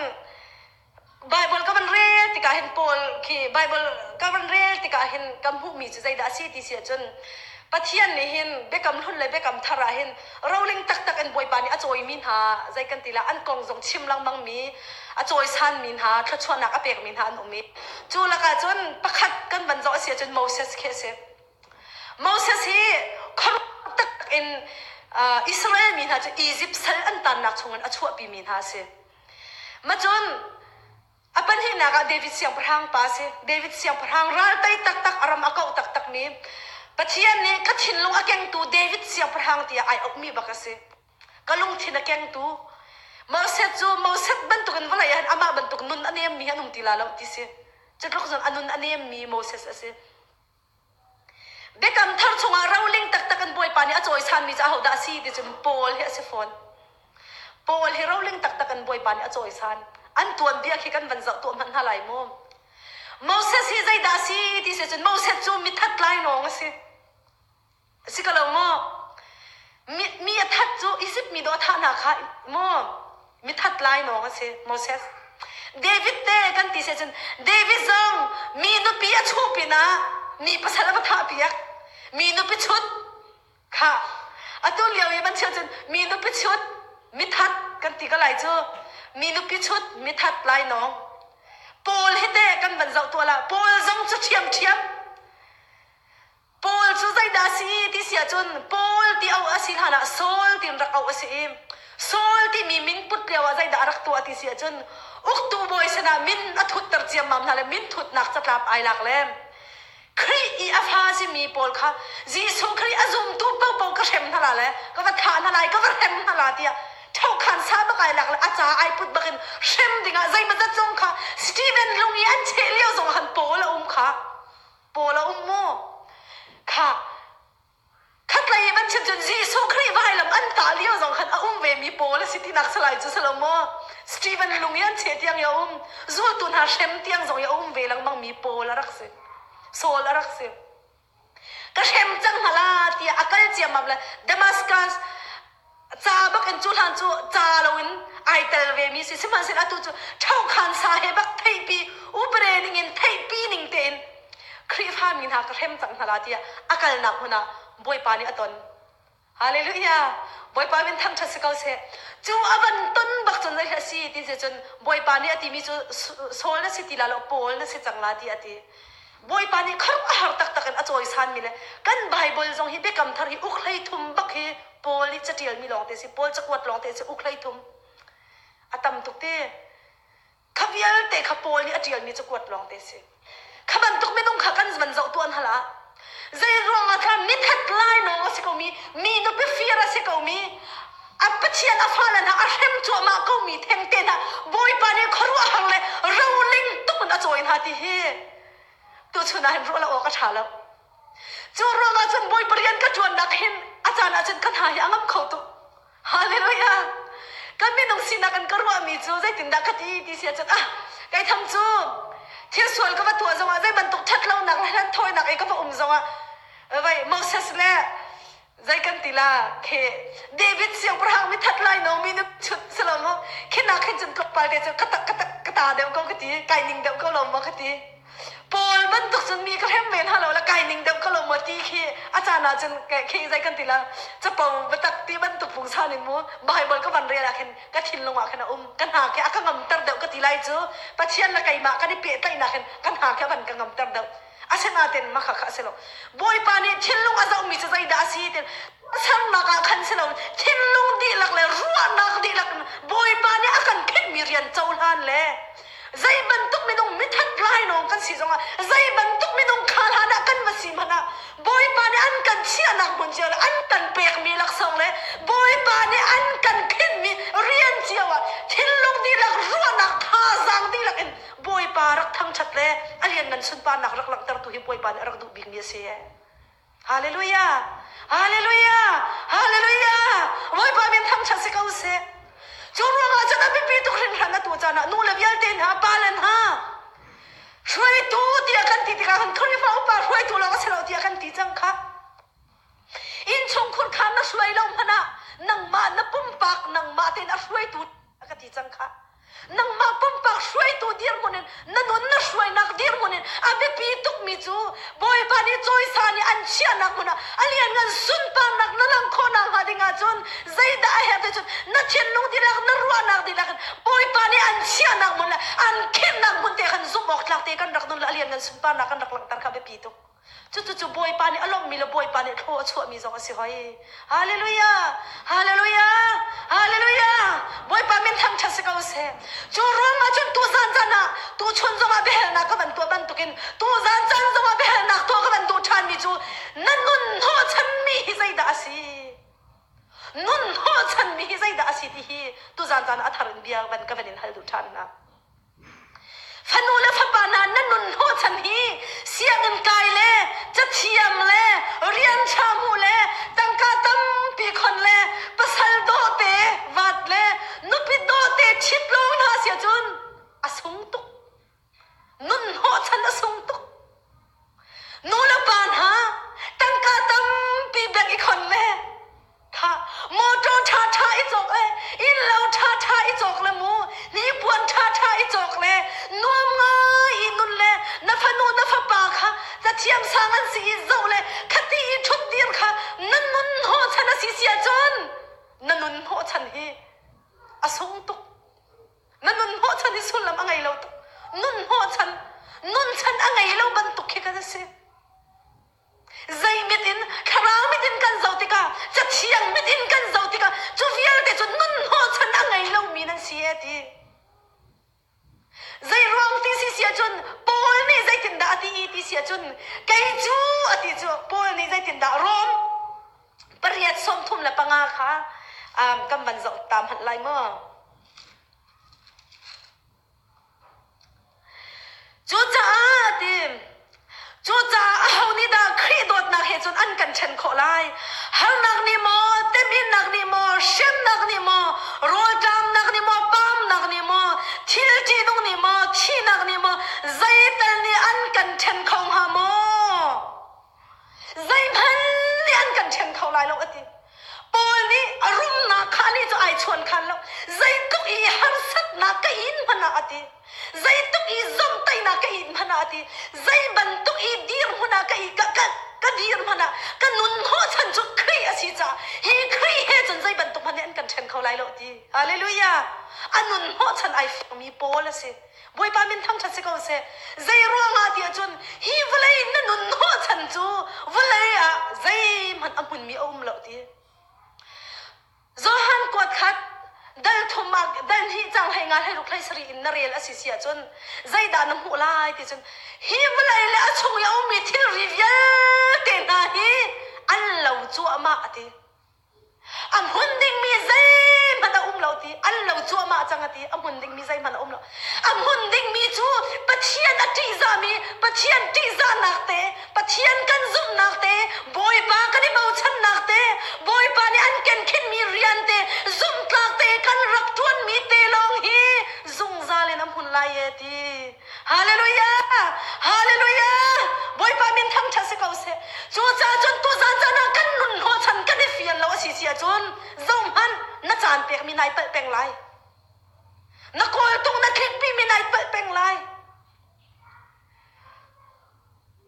Bible ka van rel tikah hin Paul khi Bible ka van rel tikah hin ka hmuhmi cu zeidah a si ti si ahcun Pathian nih hin biakam hlun le biakam thar ah hin roling taktak in Bawipa nih a cawimi hna zei kan ti la an kong zong chim lengmangmi a cawisanmi hna thluachuahnak a pekmi hna an um i cu lakah cun pakhat kan van zoh a si ahcun Moses khi a si. Moses hi khuaruah tak in Israel mi hna cu Izipt sal an tannak chungin a chuahpimi hna a si. Macun a pahnihnak ah David siangpahrang pa a si. David siangpahrang ral tei taktak a ram a kauh taktakmi Pathian nih ka thinlung a kengtu David siangpahrang tiah ai auhmi bak a si. Ka lungthin a kengtu Moses cu Moses bantukin vawlei ah hin amah bantuk nun a nemmi an um ti la lo ti si. Cu tluk zong a nun a nemmi Moses a si. Biakam thar chungah roling taktak in Bawipa nih a cawisanmi cu ahodah a si ti cun Paul hi a si fawn. Paul hi roling taktak in Bawipa nih a cawisan. An tuanbia khi kan van zoh tuah hmanh hna lai mu. Moses hi zeidah a si ti si cun Moses cu mithat lainawng a si. A si ko lo maw? Mi, mi a that cu Izipt mi dawh a thah hna kha maw mithat lainawng a si Moses. David te kan ti si cun David zong mi nupi a chuh pinah mi pasal a va thah piak. Mi nupi chut kha atu lio i van chim cun mi nupi chut mithat kan ti ko lai cu mi nupi chut mithat lainawng. Paul hi teh kan van zoh tuah lah Paul zong cu ṭhiamṭhiam Paul cu zeidah a si ti si ahcun Paul ti auh a si hlanah Saul tiin rak auh a si i Saul timi min put lio ah zeidah a rak tuah ti si ahcun uktu bawi sinah min a thutter ciammam hna le min thutnak catlap ai lak le Khrih i a fa simi pawl kha Jesuh Khrih a zumtu paohpaoh ka hrem hna la le ka va thah hna lai ka va hrem hna la tiah ṭhokhan sa bak ai lak le a ca ai put bakin hrem dingah zeimawzat zong kha Stephen lung i an cheh lio zong ah khan Paul a um kha Paul a um maw? Kha khatlei i van chim cun Jesuh Khrih vailam an tah lio zong khan a um vemi Paul a si tinak salai cu si lo maw? Stephen lung i an cheh tiang i a um, zultu hna hrem tiang zong i a um ve lengmangmi Paul a rak si. Saul a rak si. Ka hrem cang hna la tiah a kal ciammam le Damascus ca bak in cu hlan cu ca loin ai tel vemi si sihmanhsehlaw atu cu ṭhokhan sa he bak theihpi upare ning in theihpi ning tein Khrihfa mi hna ka hrem cang hna la tiah a kalnak hmun ah Bawipa nih a ton. Hallelujah! Bawipa min thangṭhat si ko seh. Cu a van ton bak cun zei a si ti si cun Bawipa nih a timi cu Saul na si ti la lo Paul na si cang la ti a ti. Bawipa nih khuaruahhar taktak in a cawisanmi le kan Baibal zong hi Biakam Thar hi uk 13 bak hi Paul nih caṭialmi lawngte si, Paul cakuat lawngte si uk 13. A tam tuk ti. Kha vialte kha Paul nih a ṭialmi cakuat lawngte si. Kha bantuk minung kha kan van zoh tuah hna hlah. Zei ruangah kha mithat lainawng a si komi, mi nupi fir a si komi, a Pathian a fale hna a hrem cuahmah komi thengte hna Bawipa nih khuaruahhar le roling tuk in a cawi hna ti hi tuchun ah hin ruah lo awk a ṭha lo. Cu ruangah cun Bawipa rian ka ṭuannak hin a caan ah cun ka hna hi a ngam kho tuk. Hallelujah! Kan minung sinak in ka ruahmi cu zeitindah ka ti ti si ahcun ah kei tham cu thil sual ka va tuah zongah zei bantuk ṭhat lonak le hlanthawinak i ka va um zongah vai Moses le zei kan ti la khi David siangpahrang mi that lai no mi nu chut si lo mu khi nak hin cun tlawmpal te cu ka ta ka ta ka ta deuh ko ka ti kai ning deuh ko lo maw ka ti Paul bantuk cun mi ka hrem ve hna lo la kai ning deuh ko lo maw ti khi a caan ah cun khi zei kan ti la capo biatak ti bantuk pungsan in mu Bible ka van rel ah khin ka thinlung ah khin a um ka hna khi a ka ngamter deuh ka ti lai cu Pathian le keimah kan i pehtlaihnak hin ka hna khi a van ka ngamter deuh Asinain mah kha a si lo. Bawipa nih thinlung a zohmi cu zeidah a si ti sernak ah khan si lo thinlung dihlak le ruahnak dihlak in Bawipa nih a kan khenhmi rian cohlan le zei bantuk minung mithat lainawng kan si zongah zei bantuk minung kha hlan ah kan va si hmanh ah Bawipa nih an kan chiah. chiahnak hmun cio le an kan pekmi laksawng le Bawipa nih an kan khinhmi rian cio ah thinlung dihlak ruahnak thazaang dihlak in Bawipa rak thangṭhat le a lianngan sunparnak rak langhtertu hi Bawipa nih a rak duh bikmi a si. Hallelujah! Hallelujah! Hallelujah! Bawipa min thangṭhat si ko seh. Cu ruangah cun a biapi tuk hringhran atu caan ah nu le vialte hna, pa le hna, hruaitu tiah kan ti tikah khan Khrihfa upa hruaitu lawng a si lo tiah kan ti cang kha. Innchungkhur kha na hruai lo hmanh ah nangmah na pumpak nangmah tein a hruaitu a ka ti cang kha. Nangmah pumpak hruaitu dirhmun in na nun na hruainak dirhmun in a biapi tukmi cu Bawipa nih cawisan i an chiahnak hmun ah a lianngan sunparnak na langh khawhnak hnga ding ahcun zeidah a herh ti cun na thinlung dihlak na ruahnak dihlak in Bawipa nih an chiahnak hmun le an khenhnak hmun te khan zumh awk tlak te kan rak nun le a lianngan sunparnak kan rak langhter kha biapi tuk. Cucu Bawipa nih a lawmhmi le Bawipa nih thlaw a chuahmi zong a si hoi. Hallelujah! Hallelujah! Hallelujah! Bawipa min thangṭhat si ko seh. Cu ruangah cun tuzan caan ah tuchun zongah biahalnak ka van tuah bantukin tuzan caan zongah biahalnak tuah ka van duh ṭhanmi cu na nun hnawhchanmi hi zeidah a si? Nun hnawhchanmi hi zeidah a si ti hi tuzan caan ah a thar in bia van ka van in hal duh ṭhan hna. Fanu le fapa hna nan nun hnawhchan hi sianginn kai le cathiam le rian ṭha hmuh le tangka tampi khon le pasal dawhte vat le nupi dawhte ṭhit lawng hna si ahcun a sung tuk. Nun hnawhchan a sung tuk. Nu le pa hna tangka tampi bank i khon le kha motor ṭhaṭha i cawk le innlo ṭhaṭha i cawk le mu hnipuan ṭhaṭha i cawk le nuam ngai i nun le na fanu na fapa kha cathiam sang an si i zoh le khati i ṭhutdir kha na nun hnawhchan a si si ahcun na nun hnawhchan hi a sung tuk. Na nun hnawhchan hi sullam a ngei lo tuk. Nun hnawhchan, nunchan a ngei lo bantuk khi kan si. Zei mit in, thlarau mit in kan zoh tikah, cathiang mit in kan zoh tikah, cu vialte cu nun hnawhchan a ngei lomi nan si e ti. Zei ruang ti si si ahcun Paul nih zeitindah a ti i ti si ahcun kei cu a ti cu Paul nih zeitindah Rom pariat 35 kha um, kan van zoh ta hmanh lai maw? Cucaah ti cucaah aho nih dah Khrih dawtnak he cun an kan ṭhen khawh lai? Harnak nih maw, temhinnak nih maw, hremnak nih maw, rawlṭamnak nih maw, pamnak nih maw, thil ṭihnung nih maw, thihnak nih maw, zeital nih an kan ṭhen kho hnga maw? Zeihmanh nih an kan ṭhen kho lai lo a ti. Paul nih a rumnak kha nih cu ai chuankhan lo. Zeitluk i harsatnak ka in hmanh ah a ti. Zeitluk i zomhtaihnak ka in hmanh ah a ti. Zei bantuk i dirhmun ah ka i ka, ka, ka dir hmanh ah ka nun hnawhchan cu Khrih a si caah hi Khrih he cun zei bantuk hmanh nih an kan ṭhen kho lai lo a ti. Hallelujah! A nun hnawhchan ai fiangmi Paul a si. Bawipa min thangṭhat si ko seh. Zei ruangah tiah cun hi vawlei na nun hnawhchan cu vawlei ah zeihmanh a hmunmi a um lo ti. Johan kuat khat dal thum ah dal hnih cang hlei nga hlei ruk hlei sarih in na rel a si si ahcun zeidah na hmuh lai ti cun hi vawlei le a chung i a ummi thilri vialte hna hi an lo cuahmah a ti. A hmun dingmi zeihmanh a um lo ti an lo cuahmah cang a ti a hmun dingmi zeihmanh a um lo a hmun dingmi cu Pathian a ṭihzahmi Pathian ṭihzahnak te Pathian kan zumhnak te Bawipa kan i bochannak te Bawipa nih an kenkhinmi rian te zumhtlak te kan rak ṭuanmi te lawng hi zungzal in a hmun lai e ti Hallelujah! Hallelujah! Bawipa min thangṭhat si ko seh. Cucaah cun tuzan caan ah kan nun hnawhchan kan i fian lo a si si ahcun zohhmanh na caan pekmi nai palh peng lai. Na kawltung na tlikpimi nai palh peng lai.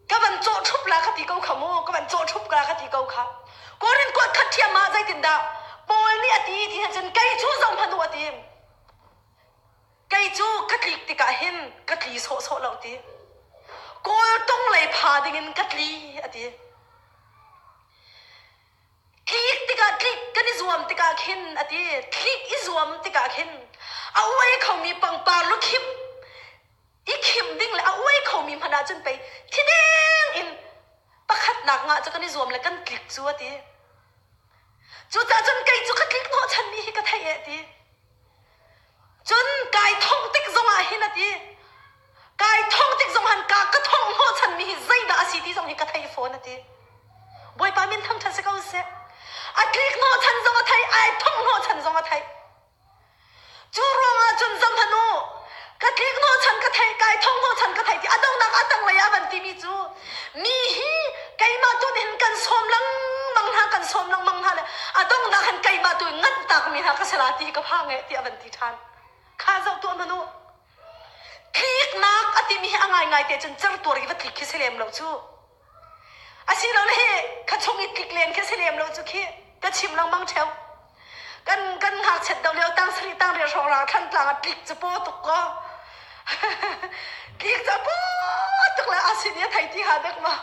Ka van cawh ṭhup la ka ti ko kha mu, ka van cawh ṭhup la ka ti ko kha. Korin kuat khat ṭhiam ah zeitindah Paul nih a ti ti cun kei cu zohhmanh u a ti. Kei cu ka tlik tikah hin ka tli sawhsawh lo ti. Kawltung lei pha dingin ka tli a ti. Tlik tikah tlik kan i zuam tikah khin a ti. Tlik i zuam tikah khin a uai khomi pangpar lukhim i khim ding le a uai khomi hmanh ahcun pei thi deng in. Pakhatnak ngah cu kan i zuam le kan tlik cu a ti. Cucaah cun kei cu ka tlik hnawhchanmi hi ka theih e ti. Cun kai thongh tik zongah hin a ti. Kai thongh tik zong han ka ka thongh hnawhchanmi hi zeidah a si ti zong hi ka thei fawn a ti. Bawipa min thangṭhat si ko seh. A tlik hnawhchan zong a thei, ai thongh hnawhchan zong a thei. Cu ruangah cun zohhmanh u, ka tlik hnawhchan ka theih, kai thong hnawhchan ka theih ti a donghnak a tanglei ah van timi cu mi hi keimah tu nih hin kan sawm lengmang hna, kan sawm lengmang hna le a donghnak hin keimah tu in nganhtakmi hna ka si la ti hi ka phang eh tiah a van ti ṭhan. Kha zoh tuah hmanh u. Tliknak a timi hi a ngaingai te cun certuar i va tlik khi si lem lo cu. Asilole hi kha chung i tlik len khi si lem lo cu khi ka chim lengmang ṭheo. Kan kan ngakchiat do lio tang sarih tang riat hrawng rang thlantlang ah tlik cu paw tuk ko. Tlik cu a paw tuk le a sin i a thei ti ha dek ma.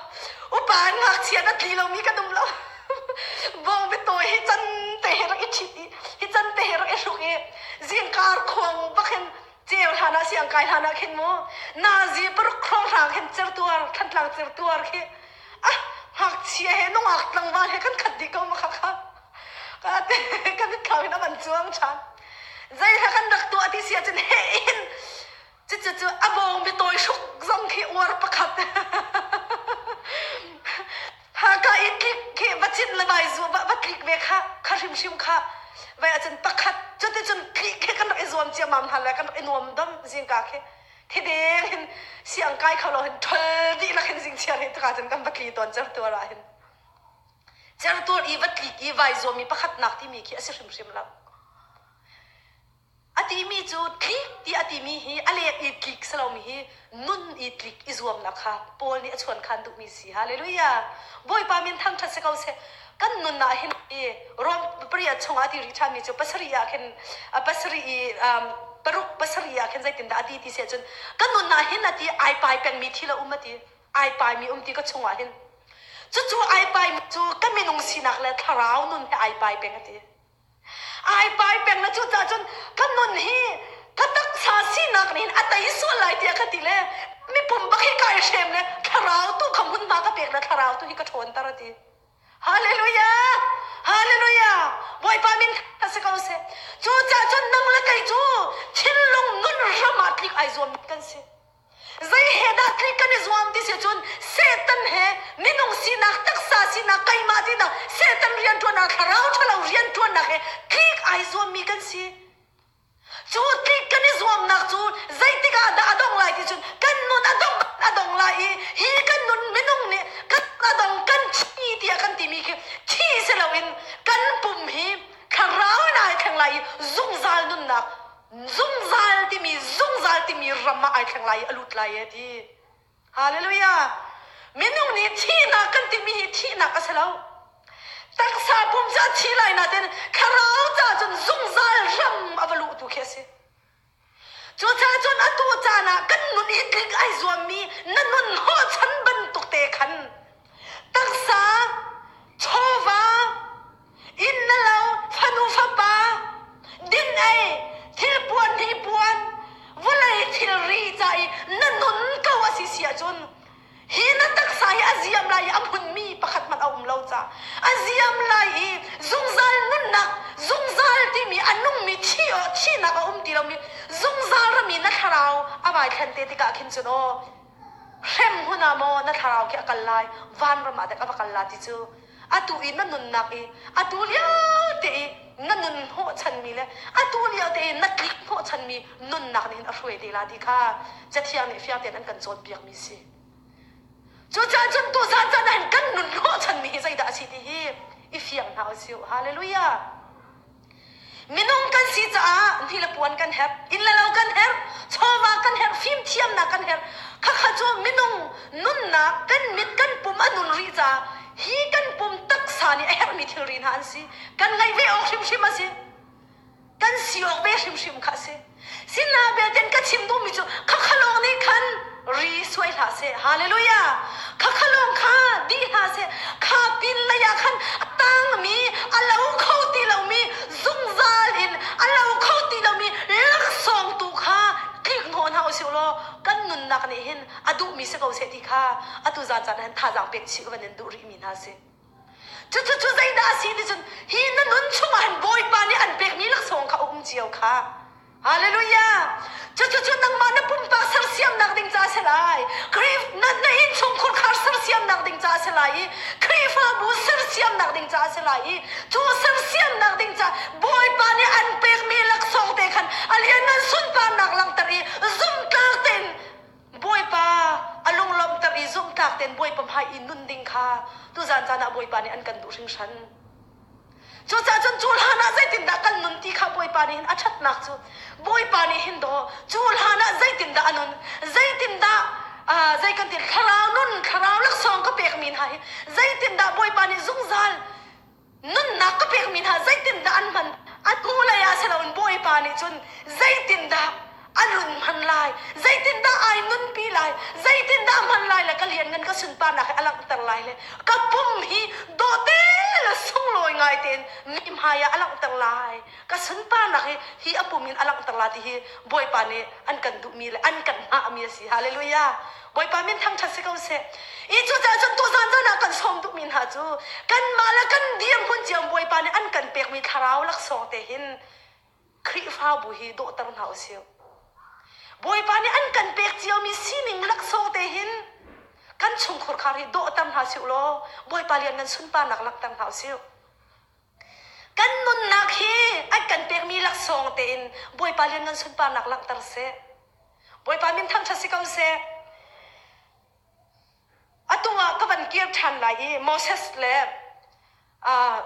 Upa an ngakchia na tli lomi kan um lo. Bawng biatawi hi can te he rak i ṭhit i hi can te he rak i hruk i zingkar khuang bak hin ceu hlan ah siang kai hlan ah khin mu nazi paruk hrawnghrang khin certuar thantlang certuar khi ah ngakchia he nungak tlangval he kan khat dih ko ma kha kha ka te kan thlau in avan chuang ṭhan zei hla kan rak tuah ti sia cun he in cucu cu a bawng mi tawi hruk zong khi uar pakhat Haka i tlik khi va cin le vai zu va, va tlik ve kha kha hrimhrim kha vai ahcun pakhat cuticun tlik khi kan rak i zuam ciammam hna le kan rak i nuam dom zingka khi thideng hin siang kai kho lo hin ṭhol dihlak hin zingchiar hi tuka cun kan va tli tawn certuar ah hin certuar i va tlik i vai zuam i pakhatnak timi khi a si hrimhrim lo. A timi cu tlik ti a timi hi a lek i tlik si lomi hi nun i tlik i zuamnak kha Paul nih a chuankhan duhmi si. Hallelujah! Bawipa min thangṭhat si ko seh. Kan nun ah hin i Rom pariat chungah a ti rih ṭhanmi cu pasarih ah khin pasarih i paruk pasarih ah khin zeitindah a ti ti si ahcun kan nun ah hin a ti ai pai pengmi thil a um a ti ai paimi um ti ka chungah hin cucu ai paimi cu ka minung sinak le thlarau nun he ai pai peng a ti. Ai pai peng na cucaah cun ka nun hi ka taksa sinak nih hin a tei sual lai tiah ka ti le mipum bak hi kai hrem le thlarau tu kha hmunhma ka pek le thlarau tu hi ka ṭhawnter a ti. Hallelujah! Hallelujah! Bawipa min a si ko seh. Cucaah cun nang le kei cu thinlung nun ram ah tlik ai zuam kan si. Zei he dah tlik kan i zuam ti si cun Satan he minung sinak taksa sinak keimah tinak Satan rianṭuannak thlarau ṭhalo rianṭuannak he tlik ai zuammi kan si. Cu tlik kan i zuamnak cu zeitik ah dah a dong lai ti cun kan nun a dong a dong lai i hi kan nun minung nih kan a dong kan thi tiah kan timi khi thi si loin kan pum hi thlarau in ai thleng lai i zungzal nunnak zungzal timi zungzal timi ram ah ai thleng lai i a lut lai e ti. Hallelujah. Minung nih thihnak kan timi hi thihnak a si lo. Taksa pum cu a thi lai nain thlarau ca cun zungzal ram a va luh tu khi a si. Cucaah cun atu caan ah kan nun i tlik ai zuammi na nun hnawhchan bantuk te khan taksa, chawva, inn na lo, fanu fapa, din ei, thilpuan hnipuan, vawlei thilri ca i na nun ko a si si ahcun hi na taksa hi a ziam lai i a hmunmi pakhat hmanh a um lo ca a ziam lai i zungzal nunnak zungzal timi a nungmi thi thinak a um ti lomi zungzal rami na thlarau a vai thlen te tikah khin cun aw hrem hmun ah maw na thlarau khi a kal lai vanram ah dek a va kal la ti cu atu i na nunnak i atu lio te i na nun hnawhchanmi le atu lio te i na tlik hnawhchanmi nunnak nih hin a hruai te la ti kha Cathiang nih fiang tein an kan cawnpiakmi si. Cucaah cun tuzan caan ah hin kan nun hnawhchanmi hi zeidah a si ti hi i fiang hna usih. Hallelujah! Minung kan si caah hni le puan kan herh, inn le lo kan herh, chawva kan herh, fimthiamnak kan herh. Khakha cu minung nunnak kan mit kan pum a nun rih caah hi kan pum taksa nih a herhmi thilri hna an si. Kan ngaih ve awk hrimhrim a si. Kan si awk ve hrimhrim kha a si. Sinah belte ka chim duhmi cu khakha lawng nih khan ri suai hlah seh. Hallelujah! Khakha lawng kha dih hlah seh. Kha pin lei ah khan a tangmi, a lo kho ti lomi, zungzal in a lo kho ti lomi laksawng tu kha tlik hnawh hna usih law kan nunnak nih hin a. duhmi si ko seh ti kha atu zan caan ah hin thazaang pek chih ka van in duh rihmi hna si. Cucu cu zeidah a si ti cun hi na nun chungah hin Bawipa nih an pekmi laksawng kha a um cio kha. Hallelujah! Cucu cu nangmah na pumpak sersiamnak ding ca a si lai. Khrih na, na innchungkhur khar sersiamnak ding ca a si lai i Khrihfabu sersiamnak ding ca a si lai i cu sersiamnak ding ca Bawipa nih an pekmi laksawng te khan a lianngan sunparnak langhter i zumhtlak tein Bawipa a lunglawmhter i zumhtlak tein Bawipa hmai i nun ding kha tuzan caan ah Bawipa nih an kan duh hringhran. Cucaah cun cu hlan ah zeitindah kan nun ti kha Bawipa nih hin a ṭhatnak cu Bawipa nih hin daw cu hlan ah zeitindah a nun zeitindah uh, zei kan ti thlarau nun thlarau laksawng ka pekmi hna hi zeitindah Bawipa nih zungzal nunnak ka pekmi hna zeitindah an hman a hnulei ah si loin Bawipa nih cun zeitindah a nun hman lai zeitindah ai nunpi lai zeitindah hman lai le ka lianngan ka sunparnak hi a langhter lai le ka pum hi dawhte le sunglawi ngai tein mi hmai ah a langhter lai ka sunparnak hi hi a pum in a langhter lai ti hi Bawipa nih an kan duhmi le an kan hngahmi a si hallelujah Bawipa min thangṭhat si ko seh i cucaah cun tuzan zan ah kan sawm duhmi hna cu kanmah le kan dirhmun cio Bawipa nih an kan pekmi thlarau laksawng te hin Khrihfabu hi dawhter hna usih. Bawipa nih an kan pek ciomi sining laksawng te hin kan chungkhur khar hi dawhter hna sih law Bawipa lian nan sunparnak langhter hna usih. Kan nunnak hi an kan pekmi laksawng tein Bawipa lian nan sunparnak langhter seh. Bawipa min thangṭhat si ko seh. Atu ah ka van kir ṭhan lai i Moses le uh,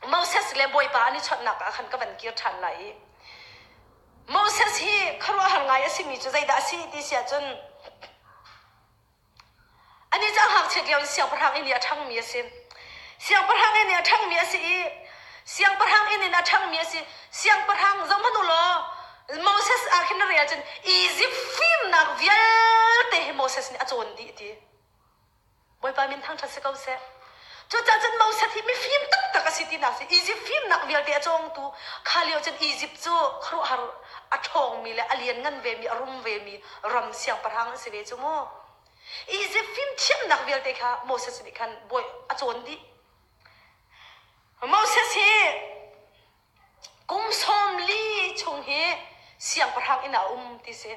Moses le Bawipa an i chawnhnak ah khan ka van kir ṭhan lai i Moses hi khuaruahhar ngai a simi cu zeidah a si ti si ahcun anih cu a ngakchiat lio in siangpahrang inn i a ṭhangmi a si. Siangpahrang inn i a ṭhangmi a si i siangpahrang inn in a ṭhangmi a si. Siangpahrang zohhmanh u law Moses ah khin na rel cun Izipt fimnak vialte hi Moses nih a cawn dih ti. Bawipa min thangṭhat si ko seh. Cucaah cun Moses hi mifim taktak a si tinak si Izipt fimnak vialte a cawngtu kha lio cun Izipt cu khuaruahhar a ṭhawngmi le a lianngan vemi a rum vemi ram siangpahrang an si ve cu mu. Izipt fimthiamnak vialte kha Moses nih khan bawi a cawn dih. Moses hi Kum 40 chung hi siangpahrang inn ah a um ti si.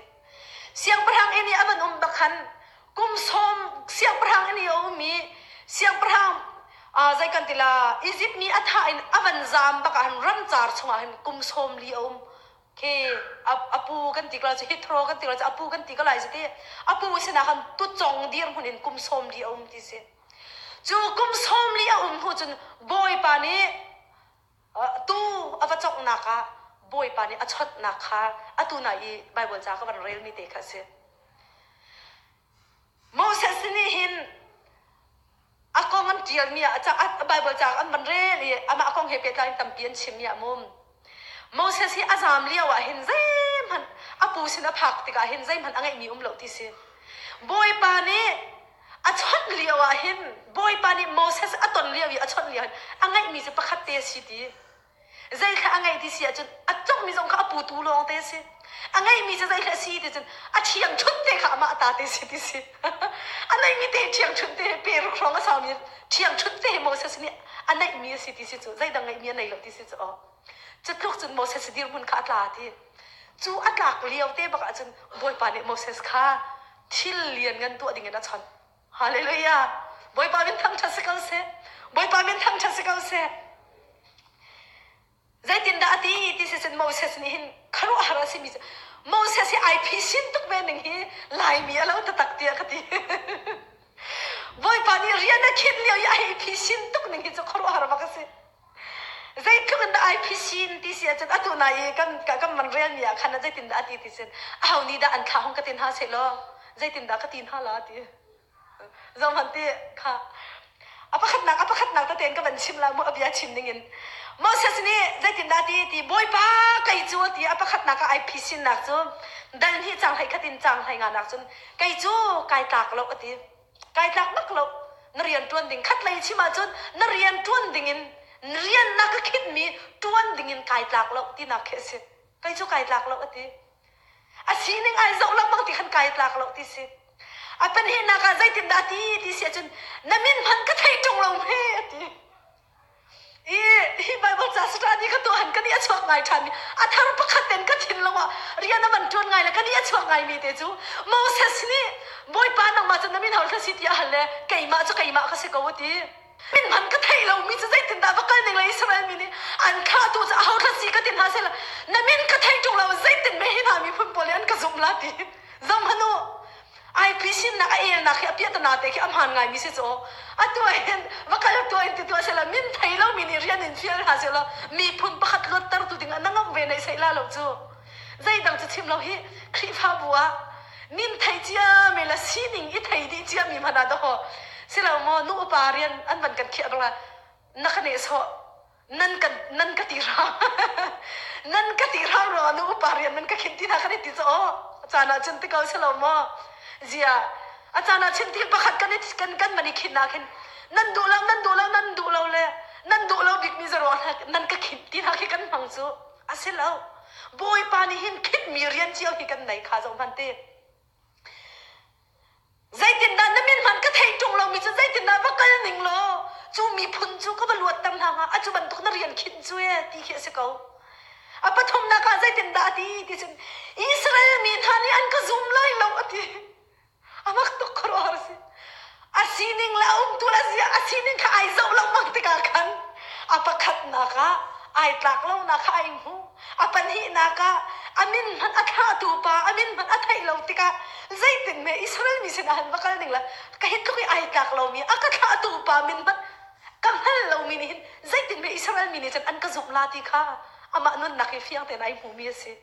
Siangpahrang inn i a van um bak khan kum sawm siangpahrang inn i a um i siangpahrang uh, zei kan ti la Egypt mi a thah in a van zam bak ah hin ramcar chungah hin kum 40 a um. Khi a pu kan ti ko lai cu Hithro kan ti ko lai cu a pu kan ti ko lai cu ti a pu sinah khan tucong dirhmun in kum 40 a um ti si. Cu kum 40 a um hnu cun Bawipa nih Tuu a va conghnak ah Bawipa nih a chawnhnak kha atu na i Baibal ca ka van relmi te kha a si. Moses nih hin a kong an ṭialmi ah Baibal ca an van rel i amah kong he pehtlai in tampi an chimmi ah mum. Moses hi a zaam lio ah hin zeihmanh a pu sin a phak tikah hin zeihmanh a ngeihmi um lo ti si. Bawipa nih A chawnh lio ah hin Bawipa nih Moses a ton lio i a chawnh lio hin a ngeihmi cu pakhat te a si ti. Zeithla a ngeih ti si ahcun a conghmi zong kha a putu lawng te a si. A ngeihmi cu zeithla a si ti cun a ṭhiangṭhunh te kha amah ta te si ti si. a neihmi te ṭhiangṭhunh te peruk hrawng a saumi ṭhiangṭhunh te Moses nih a neihmi a si ti si cu zeidang ngeihmi a nei lo ti si cu aw. Cu tluk cun Moses dirhmun kha a tla ti. Cu a tlak lio te bak ahcun Bawipa nih Moses kha thil lianngan tuah dingin a chawnh. Hallelujah! Bawipa min thangṭhat si ko seh. Bawipa min thangṭhat si ko seh. Zeitindah a ti ti si cun Moses nih hin khuaruahhar a simi cu Moses hi ai phisin tuk ve ning hi Laimi a lo taktak tiah ka ti. Bawipa nih rian a khinh lio i a hei phisin tuk ning hi cu khuaruahhar bak a si. Zeitluk in dah ai phisin ti si ahcun atu na i kan kan man relmi ah khan zeitindah a ti ti sin aho nih dah an thlah hung ka ti hna seh law zeitindah ka ti hna la ti zohhmanh ti kha a pakhatnak a pakhatnak tete in ka van chim la mu a bia chim ding in Moses nih zeitindah ti ti Bawipa kei cu ti a pakhatnak ah ai phisinnak cu dal hnih cang hlei khat in cang hlei nga nak cun kei cu kai tlak lo a ti Kai tlak bak lo. Na rian ṭuan ding khatlei chim ahcun na rian ṭuan dingin rian na ka khinhmi ṭuan dingin kai tlak lo tinak khi a si. Kei cu kai tlak lo a ti. A sining ai zoh lengmang ti khan kai tlak lo ti si. A pahnihnak ah zeitindah a ti ti si ahcun na min hmanh ka thei ṭung lo hme a ti. I hi Bible ca study ka tuah han ka nih a chuak ngai ṭhan mi a thar pakhat ten ka thinlung ah rian a van ṭuan ngai le ka nih a chuak ngai mi te cu Moses nih Bawipa nangmah cu na min hau hlah si tiah a hal le keimah cu keimah ka si ko a ti. Min hmanh ka theih lomi cu zeitindah va kal ning le Israel mi nih an thlahtu cu aho thla si ka ti hna sehla na min ka thei ṭung lo zeitin me hi hna miphun pawl nih an ka zumh la ti zoh hmanh u IPC nak a elnak hi a piahtana te khi a hmaan ngaimi si cu atu ah hin va kal tuah in ti tuah sehla min thei lomi nih rian in fial hna sehla miphun pakhat luattertu ding ah na ngamh ve nei sei la lo cu zeidang cu chim lo hi Khrihfabu ah min thei ciami le sining i thei dih ciami hmanh ah dawh silo maw nu upa rian an van kan khiah bang la na ka nehsawh nan kan nan ka ti hram nan ka ti hram ruangah nu upa rian nan ka khinh ti hna kan i ti cu aw a caan ah cun ti ko silo maw zia a caan ah chin thil pakhat kan i kan kan man i khinh ah khin nan duh lo nan duh lo nan duh lo le nan duh lo bikmi zaruang nan ka khinh ti hna khi kan hmang cu a si lo Bawipa nih hin khinhmi rian cio hi kan nei kha zoh hmanh ti. Zeitindah na min hmanh ka theih ṭung lomi cu zeitindah va kal ning law cu miphun cu ka va luatter hna hnga a cu bantuk na rian khinh cu e ti khi a si ko. A pathumnak ah zeitindah a ti ti cun Israel mi hna nih an ka zum lai lo a ti. A mak tuk khuaruahhar a si. A sining le a umtu le a sining kha ai zoh lengmang tikah khan a pakhatnak ah ai tlak lonak kha ai hmu. A pahnihnak ah a min hmanh a thlahtu pa a min hmanh a theih lo tikah zeitin hme Israel mi sinah han va kal ning le ka hi tluk i ai tlak lomi a ka thlahtu pa min hmanh ka hngal lomi nih hin zeitin hme Israel mi nih cun an ka zumh la ti kha amah nunnak hi fiang tein ai hmumi a si.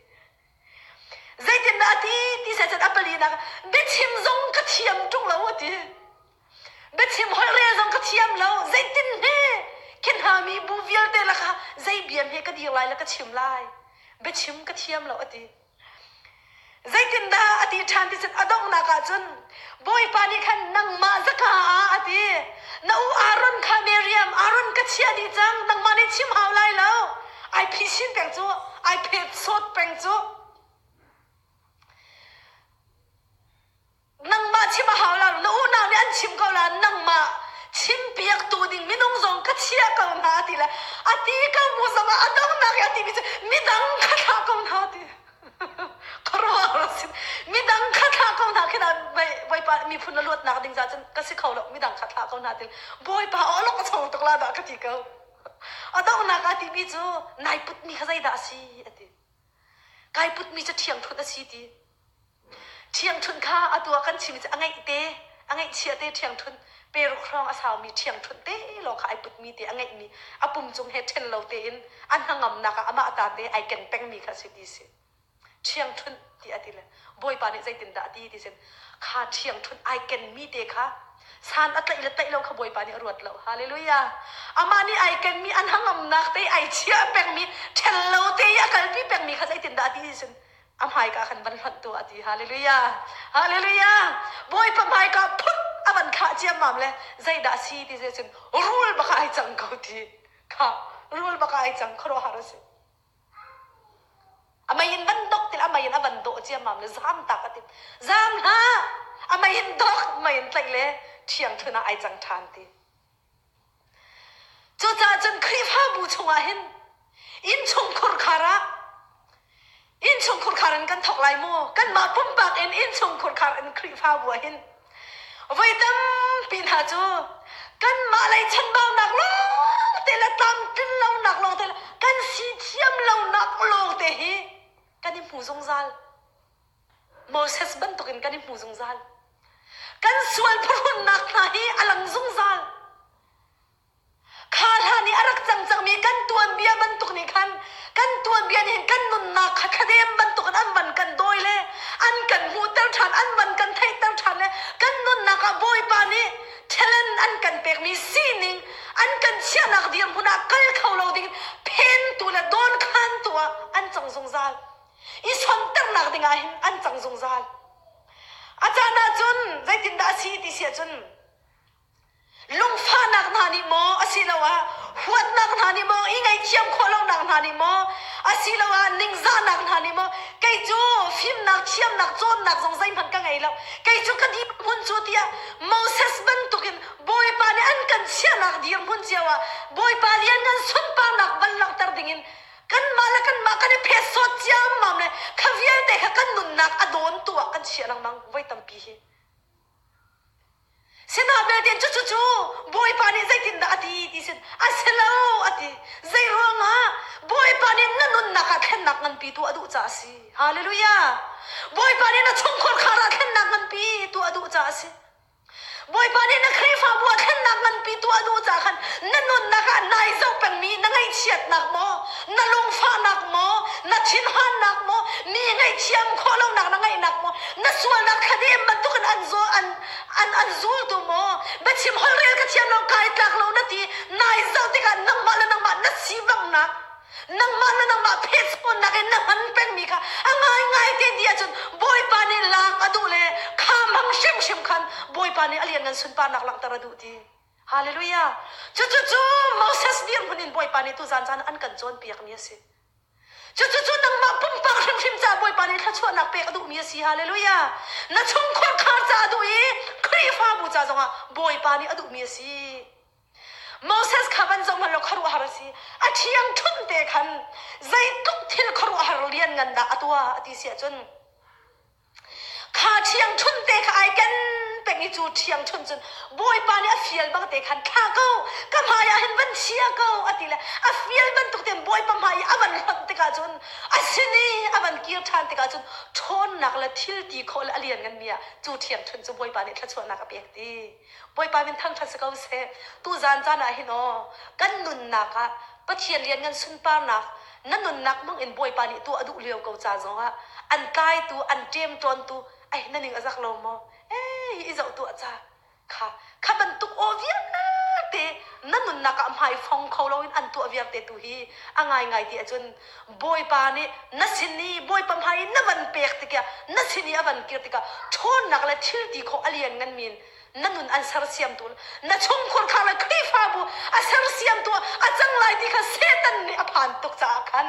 Zeitindah a ti ti seh cun a palinak biachim zong ka thiam ṭung lo a ti. Biachim holhrel zong ka thiam lo. Zeitin hme khi hna mi bu vialte lakah zei bia hme ka dir lai le ka chim lai. Biachim ka thiam lo a ti. Zeitindah a ti ṭhan ti cun a donghnak ah cun Bawipa nih khan nangmah zaka ah a ti. Na u Aaron kha Miriam, Aaron ka chiah dih cang, nangmah nih chim hau lai lo. Ai phisin peng cu, ai phet sawt peng cu. Nangmah chim a hau la, na unau nih an chim ko la, nangmah chimpiaktu ding minung zong ka chiah ko hna ti le a ti ko mu zong ah a donghnak i a timi cu midang kha thlah ko hna ti. Khuaruahhar midang kha thlah ko hna khi Bawipa miphun na luatnak ding ca cun ka si kho lo midang kha thlah ko hna ti Bawipa awlok a chong tuk la dah ka ti ko a donghnak ah timi cu nai putmi kha zeidah a si a ti kai putmi cu ṭhiangṭhunh a si ti ṭhiangṭhunh kha atu ah kan chim cu a ngeih te a ngeihchia te ṭhiangṭhunh peruk hrawng a saumi ṭhiangṭhunh te lawng kha ai putmi te a ngeihmi a pum cung he ṭhen lo tein a hnangamnak ah amah ta te ai ken pengmi kha si ti si ṭhiangṭhunh ti a ti le bawipa nih zeitindah a ti ti sin kha ṭhiangṭhunh ai kenmi te kha san a tlaih le tlaih lo kha bawipa nih a ruat lo hallelujah amah nih ai kenmi a hnangamnak te ai chiah pengmi ṭhen lo te i a kalpi pengmi kha zeitindah a ti ti sin a hmaika khan van hlonh tuah a ti hallelujah hallelujah bawipa hmaika phut a van thlah ciammam le zeidah a si ti cun rul bak ai cang ko ti kha rul bak ai cang khuaruahhar a si a mei in van dok til a mei in a van dawh ciammam le zam tak a tim zam hlah a mei in dok mei in tlaih le ṭhiang ṭhun ah ai cang ṭhan ti Cucaah cun Khrihfabu chungah hin innchungkhur khar ah innchungkhur khar in kan thawk lai mu. Kanmah pumpak in innchungkhur khar in Khrihfabu ah hin voi tampi hna cu kanmah lei chanbaunak lawng te le tlamtlin lonak lawng te le kan si thiam lonak lawng te hi kan i hmu zungzal. Moses bantukin kan i hmu zungzal. Kan sual phuhrunnak hna hi a lang zungzal. Kha hlan i a rak cang cangmi kan tuanbia bantuk nih khan kan tuanbia nih hin kan nunnak kha thladem bantukin an van kan dawi le an kan hmuhter ṭhan, an van kan theihter ṭhan le kan nunnak ah Bawipa nih talent an kan pekmi sining an kan chiahnak dirhmun ah kal kho lo ding phentu le dawnkhantu ah an cang zungzal. I sonternak dingah hin an cang zungzal. A caan ahcun zeitindah a si ti si ahcun lungfahnak hna nih maw asiloah huatnak hna nih maw i ngaihthiam khawh lonak hna nih maw Asiloah ningzahnak hna nih maw kei cu fimnak, thiamnak, cawnnak zong zeihmanh ka ngei lo. Kei cu ka dirhmun cu tiah Moses bantukin Bawipa nih an kan chiahnak dirhmun cio ah Bawipa lianngan sunparnak van langhter dingin kanmah le kanmah kan i phet sawt ciammam le kha vialte kha kan nunnak a dawntu ah kan chiah lengmang voi tampi hi. Sinah belte cucu cu Bawipa nih zeitindah a ti ti sin a si lo a ti. Zei ruangah Bawipa nih na nunnak ah thlennak nganpi tuah a duh caah a si. Hallelujah. Bawipa nih na chungkhar khar ah thlennak nganpi tuah a duh caah a si. Bawipa nih na Khrihfabu ah thlennak nganpi tuah a duh caah khan na nunnak ah nai zoh pengmi na ngaihchiatnak maw, na lungfahnak maw, na thinhannak maw, mi ngaihthiam khawh lonak na ngeihnak maw, na sualnak thladem bantukin an zaw an an an zultu maw, biachim holhrel ka thiam lo kai tlak lo na ti nai zoh tikah nangmah le nangmah na sivanghnak nangmah le nangmah phetchawnnak in na hman pengmi kha a ngaingai te ti ahcun Bawipa nih lak a duh le kha hmang hrimhrim khan Bawipa nih a lianngan sunparnak langhter a duh ti. Hallelujah. Cucu cu Moses dirhmun in Bawipa nih tuzan caan an kan cawnpiakmi a si. Cucu cu nangmah pumpak hrimhrim caah Bawipa nih thluachuahnak pek a duhmi a si. Hallelujah. Na chungkhar khar caah a duh i Khrihfabu ca zongah Bawipa nih a duhmi a si. Moses kha van zoh hmanh law khuaruahhar a si. A ṭhiang ṭhunh te khan zeitluk thil khuaruahhar lianngan dah a tuah a ti si ahcun kha ṭhiangṭhunh te kha ai ken peng i cu ṭhiangṭhunh cun Bawipa nih a fial bang te khan thlah ko ka hmai ah hin van chia ko a ti le a fial bantuk tein Bawipa hmai i a van hlonh tikah cun a sin i a van kir ṭhan tikah cun ṭhawnnak le thil ti khawh le a liannganmi ah cu ṭhiangṭhunh cu Bawipa nih thluachuahnak a pek ti. Bawipa min thangṭhat si ko seh. Tuzaan caan ah hin aw kan nunnak ah Pathian lianngan sunparnak na nunnak hmang in Bawipa nih tuah a duh lio ko ca zongah an tlaitu an ṭemṭawntu ai na ning a zak lo maw? Ee i zoh tuah ca kha kha bantuk aw vialte na nunnak ah hmaifong kho loin an tuah vialte tu hi a ngaingai ti ahcun Bawipa nih na sin i Bawipa hmai i na van pek tikah na sin i a van kir tikah ṭhawnnak le thil ti khawh a liannganmi in na nun an sersiamtu na chungkhur kha le Khrihfabu a sersiamtu a cang lai ti kha Satan nih a phan tuk caah khan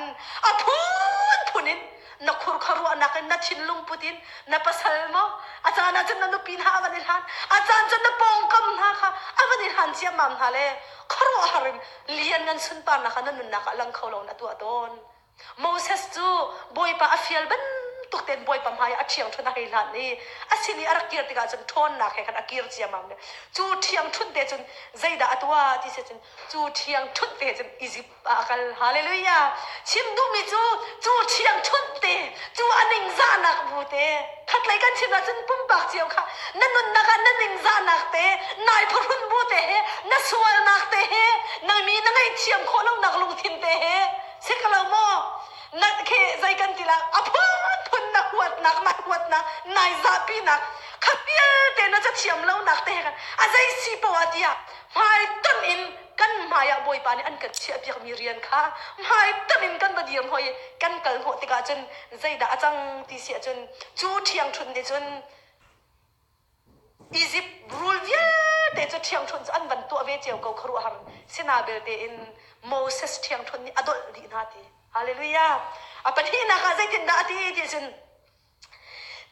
a phunphun in na khur kha ruahnak in na thinlung put in na pasal maw a caan ah cun na nupi hna a van i hlan a caan cun na pawngkam hna kha a van i hlan ciammam hna le khuaruahhar in lianngan sunparnak kha na nunnak ah lang kho lo na tuah tawn Moses cu Bawipa a fial bantuk tein Bawipa hmai ah a ṭhiangṭhunh a hei hlan i a sin i a rak kir tikah cun ṭhawnnak he khan a kir ciammam le cu ṭhiangṭhunh te cun zeidah a tuah ti si cun cu ṭhiangṭhunh te cun Izipt ah a kal. Hallelujah! Chim duhmi cu cu ṭhiangṭhunh te cu a ningzahnak bu te khatlei kan chim ahcun pumpak cio kha na nunnak ah na ningzahnak te nai phuhrun bu te he na sualnak te he na mi na ngaihthiam khawh lonak lungthin te he Si ko lo maw? Na khi zei kan ti la a phunphun na huatnak na huatnak nai zahpinak kha vialte na cathiam lonak te he khan a zei si poah tiah hmaitonh in kan hmai ah Bawipa nih an kan chiahpiakmi rian kha hmaitonh in kan va dir hnawh i kan kal hnawh tikah cun zeidah a cang ti si ahcun cu ṭhiangṭhunh nih cun Izipt rul vialte cu ṭhiangṭhunh cu an van tuah ve cio ko khuaruahhar sina belte in Moses ṭhiangṭhunh nih a dolh dih hna ti. Hallelujah. A pahnihnak ah zeitindah a ti ti cun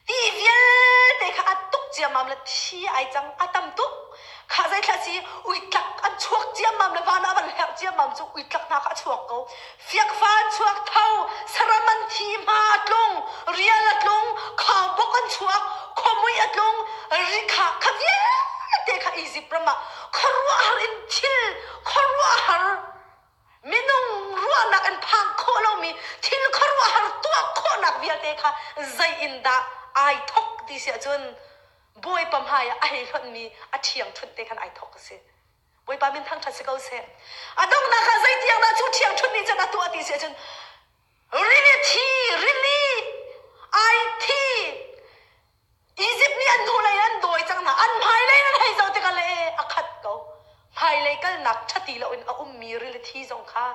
ti vialte kha a tuk ciammam le thi ai cang a tam tuk kha zeithla si uitlak an chuak ciammam le van ah van herh ciammam cu uitlak hna kha a chuak ko Fiakfa an chuak tho, saram an thi, hma a tlung, rial a tlung, khaubawk an chuak, khuamui a tlung, rikha kha vialte kha Izipt ram ah khuaruahhar in thil khuaruahhar minung ruahnak in phak khawh lomi thil khuaruahhar tuah khawhnak vialte kha zei in dah ai thok ti si ahcun Bawipa hmai ah a hei hlonhmi a ṭhiangṭhunh te khan ai thok a si. Bawipa min thangṭhat si ko seh. A donghnak ah zeitiang dah cu ṭhiangṭhunh nih cun a tuah ti si ahcun rili thi, rili ai thi. Izipt nih an hnulei an dawi cang hna. An hmailei an hei zoh tikah le a khat ko. Hmailei kalnak ṭhati loin a ummi rili thi zong kha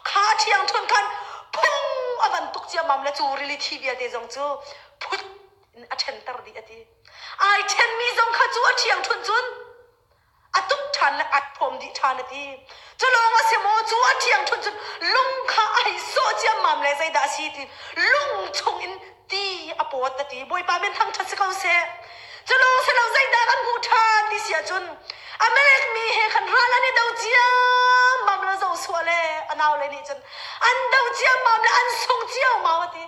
kha ṭhiangṭhunh khan phung a van tuk ciammam le cu rili thi vialte zong cu phut in a ṭhenter dih a ti. Ai ṭhenmi zong kha cu a ṭhiangṭhunh cun A tuk. ṭhan le ai phawm dih ṭhan a ti. Cu lawng a si maw cu a ṭhiangṭhunh cun lung kha a hei sawh ciammam le zeidah a si ti lung chungin ti a pawt a ti. Bawipa min thangṭhat si ko seh. Cu lawng si lo zeidah kan hmuh ṭhan ti si ahcun Amalek mi he khan ral an i do ciammam le Joshua le a naule nih cun an do ciammam le an sung ciammam a ti.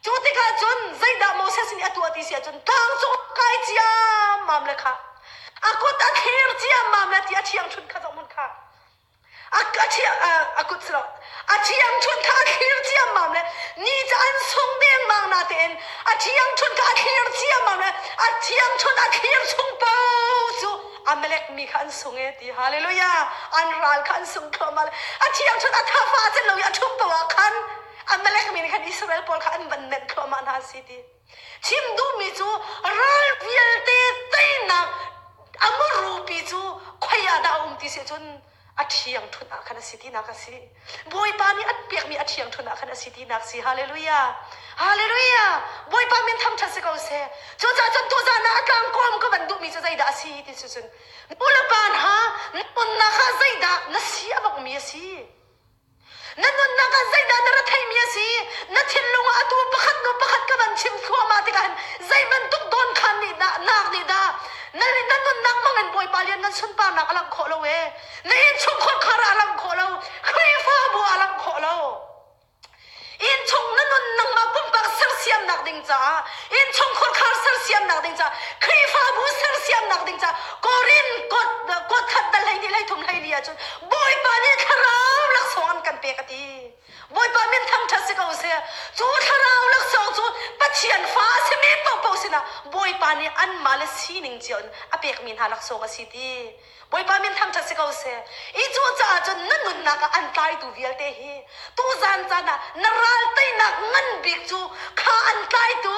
Cu tikah cun zeidah Moses nih a tuah ti si ahcun tlang cung kai ciammam le kha a kut a thlir ciammam le ti a ṭhiangṭhunh kha zoh hmanh kha a a kut si lo a ṭhiangṭhunh kha a thlir ciammam le ni cu an sung dengmang natein a ṭhiangṭhunh kha a thlir ciammam le a ṭhiangṭhunh a thlir chung paoh cu Amalek mi kha an sung e ti hallelujah an ral kha an sung thluahmah le a ṭhiangṭhunh a thafa cen lo i a ṭhum paoh ah khan Amalek mi nih khan Israel pawl kha an van nenh thluahmah hna si ti. Chim duhmi cu ral vialte teinak a muru cu khoi ah dah a um ti si cun a ṭhiangṭhunh ah khan a si tinak a si. Bawipa nih an pekmi a ṭhiangṭhunh ah khan a si tinak si. Hallelujah. Hallelujah. Bawipa min thangṭhat si ko seh. Cucaah cun tuzan ah a tlangkawm ka van duhmi cu zeidah a si ti si cun nu le pa hna nunnak ah zeidah na si a bangmi a si. Na nunnak ah zeidah na ra theimi a si? Na thinlung ah atu pakhat hnu pakhat ka van chim thluahmah tikah hin zei bantuk dawnkhan nih dah nak nih dah na, na nunnak hmang in Bawipa lian nan sunparnak a langh khawh lo ee. Na innchungkhar khar ah a langh khawh lo. Khrihfabu ah a langh khawh lo. Innchung na nun nangmah pumpak sersiamnak ding caah innchungkhar khar sersiamnak ding caah Khrihfabu sersiamnak ding caah Korin kot kot khat dal 12 13 14 ahcun Bawipa nih thlarau laksawng an kan pek a ti. Bawipa min thangṭhat si ko seh. Cu thlarau laksawng cu Pathian fa a simi paohpaoh sinah Bawipa nih anmah le sining cio in a pekmi hna laksawng a si ti. Bawipa min thangṭhat si ko seh. I cu caah cun na nunnak ah an tlaitu vialte hi tuzan caan ah na ral teinak ngan bik cu kha an tlaitu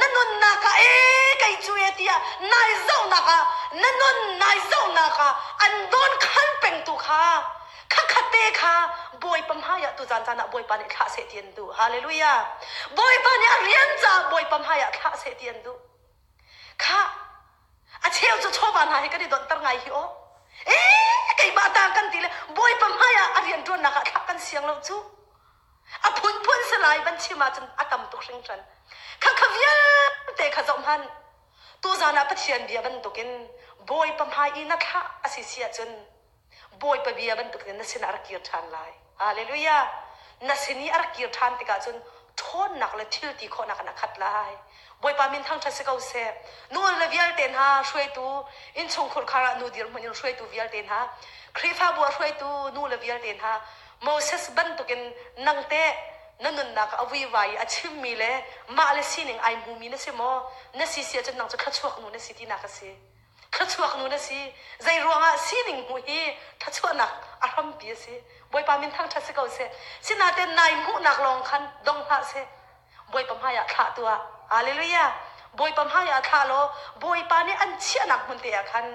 na nunnak ah ee kei cu e tiah nai zohnak ah na nun nai zohnak ah an dawn khan pengtu kha khakhatte kha Bawipa hmaiah tuzan caan ah Bawipa nih thlah seh ti an duh. Hallelujah. Bawipa nih a rian caah Bawipa hmaiah thlah seh ti an duh. Kha a cheu cu chawva hna hi kan i donhter ngai hi aw. Ee keimah ta kan ti le Bawipa hmaiah a rian ṭuannak ah thlah kan siang lo cu. A phunphun si lai van chim ahcun a tam tuk hringhran. Kha kha vialte kha zoh hmanh. Tuzan ah Pathian bia bantukin Bawipa hmai i na thlah a si si ahcun Bawipa bia bantukin na sinah a rak kir ṭhan lai. Hallelujah! Na sin i a rak kir ṭhan tikah cun ṭhawnnak le thil ti khawhnak in a khat lai. Bawipa min thangṭhat si ko seh. Nu le vialte hna hruaitu, innchungkhur khar ah nu dirhmun in hruaitu vialte hna, Khrihfabu ah hruaitu nu le vialte hna, Moses bantukin nang teh na nunnak a vuivai i a chimmi le mah le sining ai hmumi na si maw? Na si si ahcun nang cu thluachuak nu na si tinak a si. Thluachuak nu na si. Zei ruangah sining hmuh hi thluachuahnak a hrampi a si. Bawipa min thangṭhat si ko seh. Sinain nai hmuhnak lawng khan dong hlah seh. Bawipa hmaiah thlah tuah. Hallelujah. Bawipa hmaiah thlah law Bawipa nih an chiahnak hmun te ah khan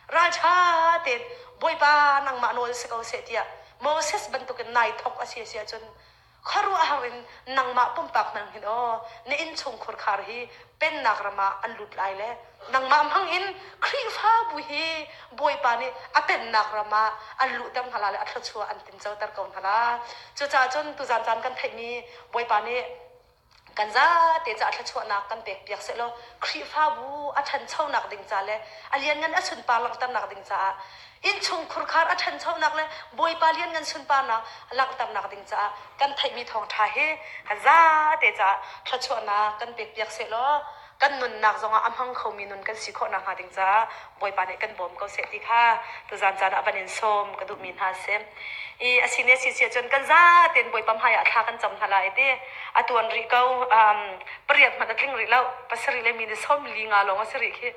ralṭha tein Bawipa nangmah nawl si ko seh tiah Moses bantukin nai thawk a si a si ahcun khuaruahhar in nangmah pumpak hmang hin aw na innchungkhur khar hi pennak ram ah an lut lai le nangmah hmang in Khrihfabu hi Bawipa nih a pennak ram ah an luhter hna lai le a thluachuah an tincoter ko hna la. Cucaah cun tuzan caan kan theihmi Bawipa nih kan zate caah thluachuahnak kan pekpiak sehlaw Khrihfabu a ṭhanchonak ding ca le a lianngan a sunpar langhternak ding caah innchung khurkhar a ṭhanchonak le Bawipa lianngan sunparnak langhternak ding caah kan theihmi thawngṭha hi kan zate caah thluachuahnak kan pekpiak sehlaw kan nunnak zongah a hmang khomi nun kan si khawh nakhnga ding caah Bawipa nih kan bawm ko seh ti kha tuzan caan ah van in sawm ka duhmi hna a si. I a si ne si si ahcun kan zatein Bawipa hmaiah thla kan cam hna lai ti a tuan rih ko um, pariat hmanh a tling rih lo pasarih le mi ni sawm li nga lawng a si rih khi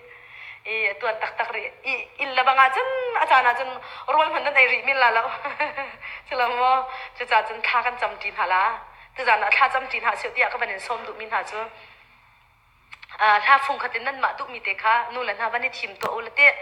i a tuan taktak rih i inn le bang ahcun a caan ahcun rawl hmanh nan ei rih min la lo culo maw cucaah cun thla kan cam ṭi hna la tuzan ah thla cam ṭi hna sih tiah ka van in sawm duhmi hna cu hla fungkhat in nanmah duhmi te kha nu le hna van i thim tuah u la teh.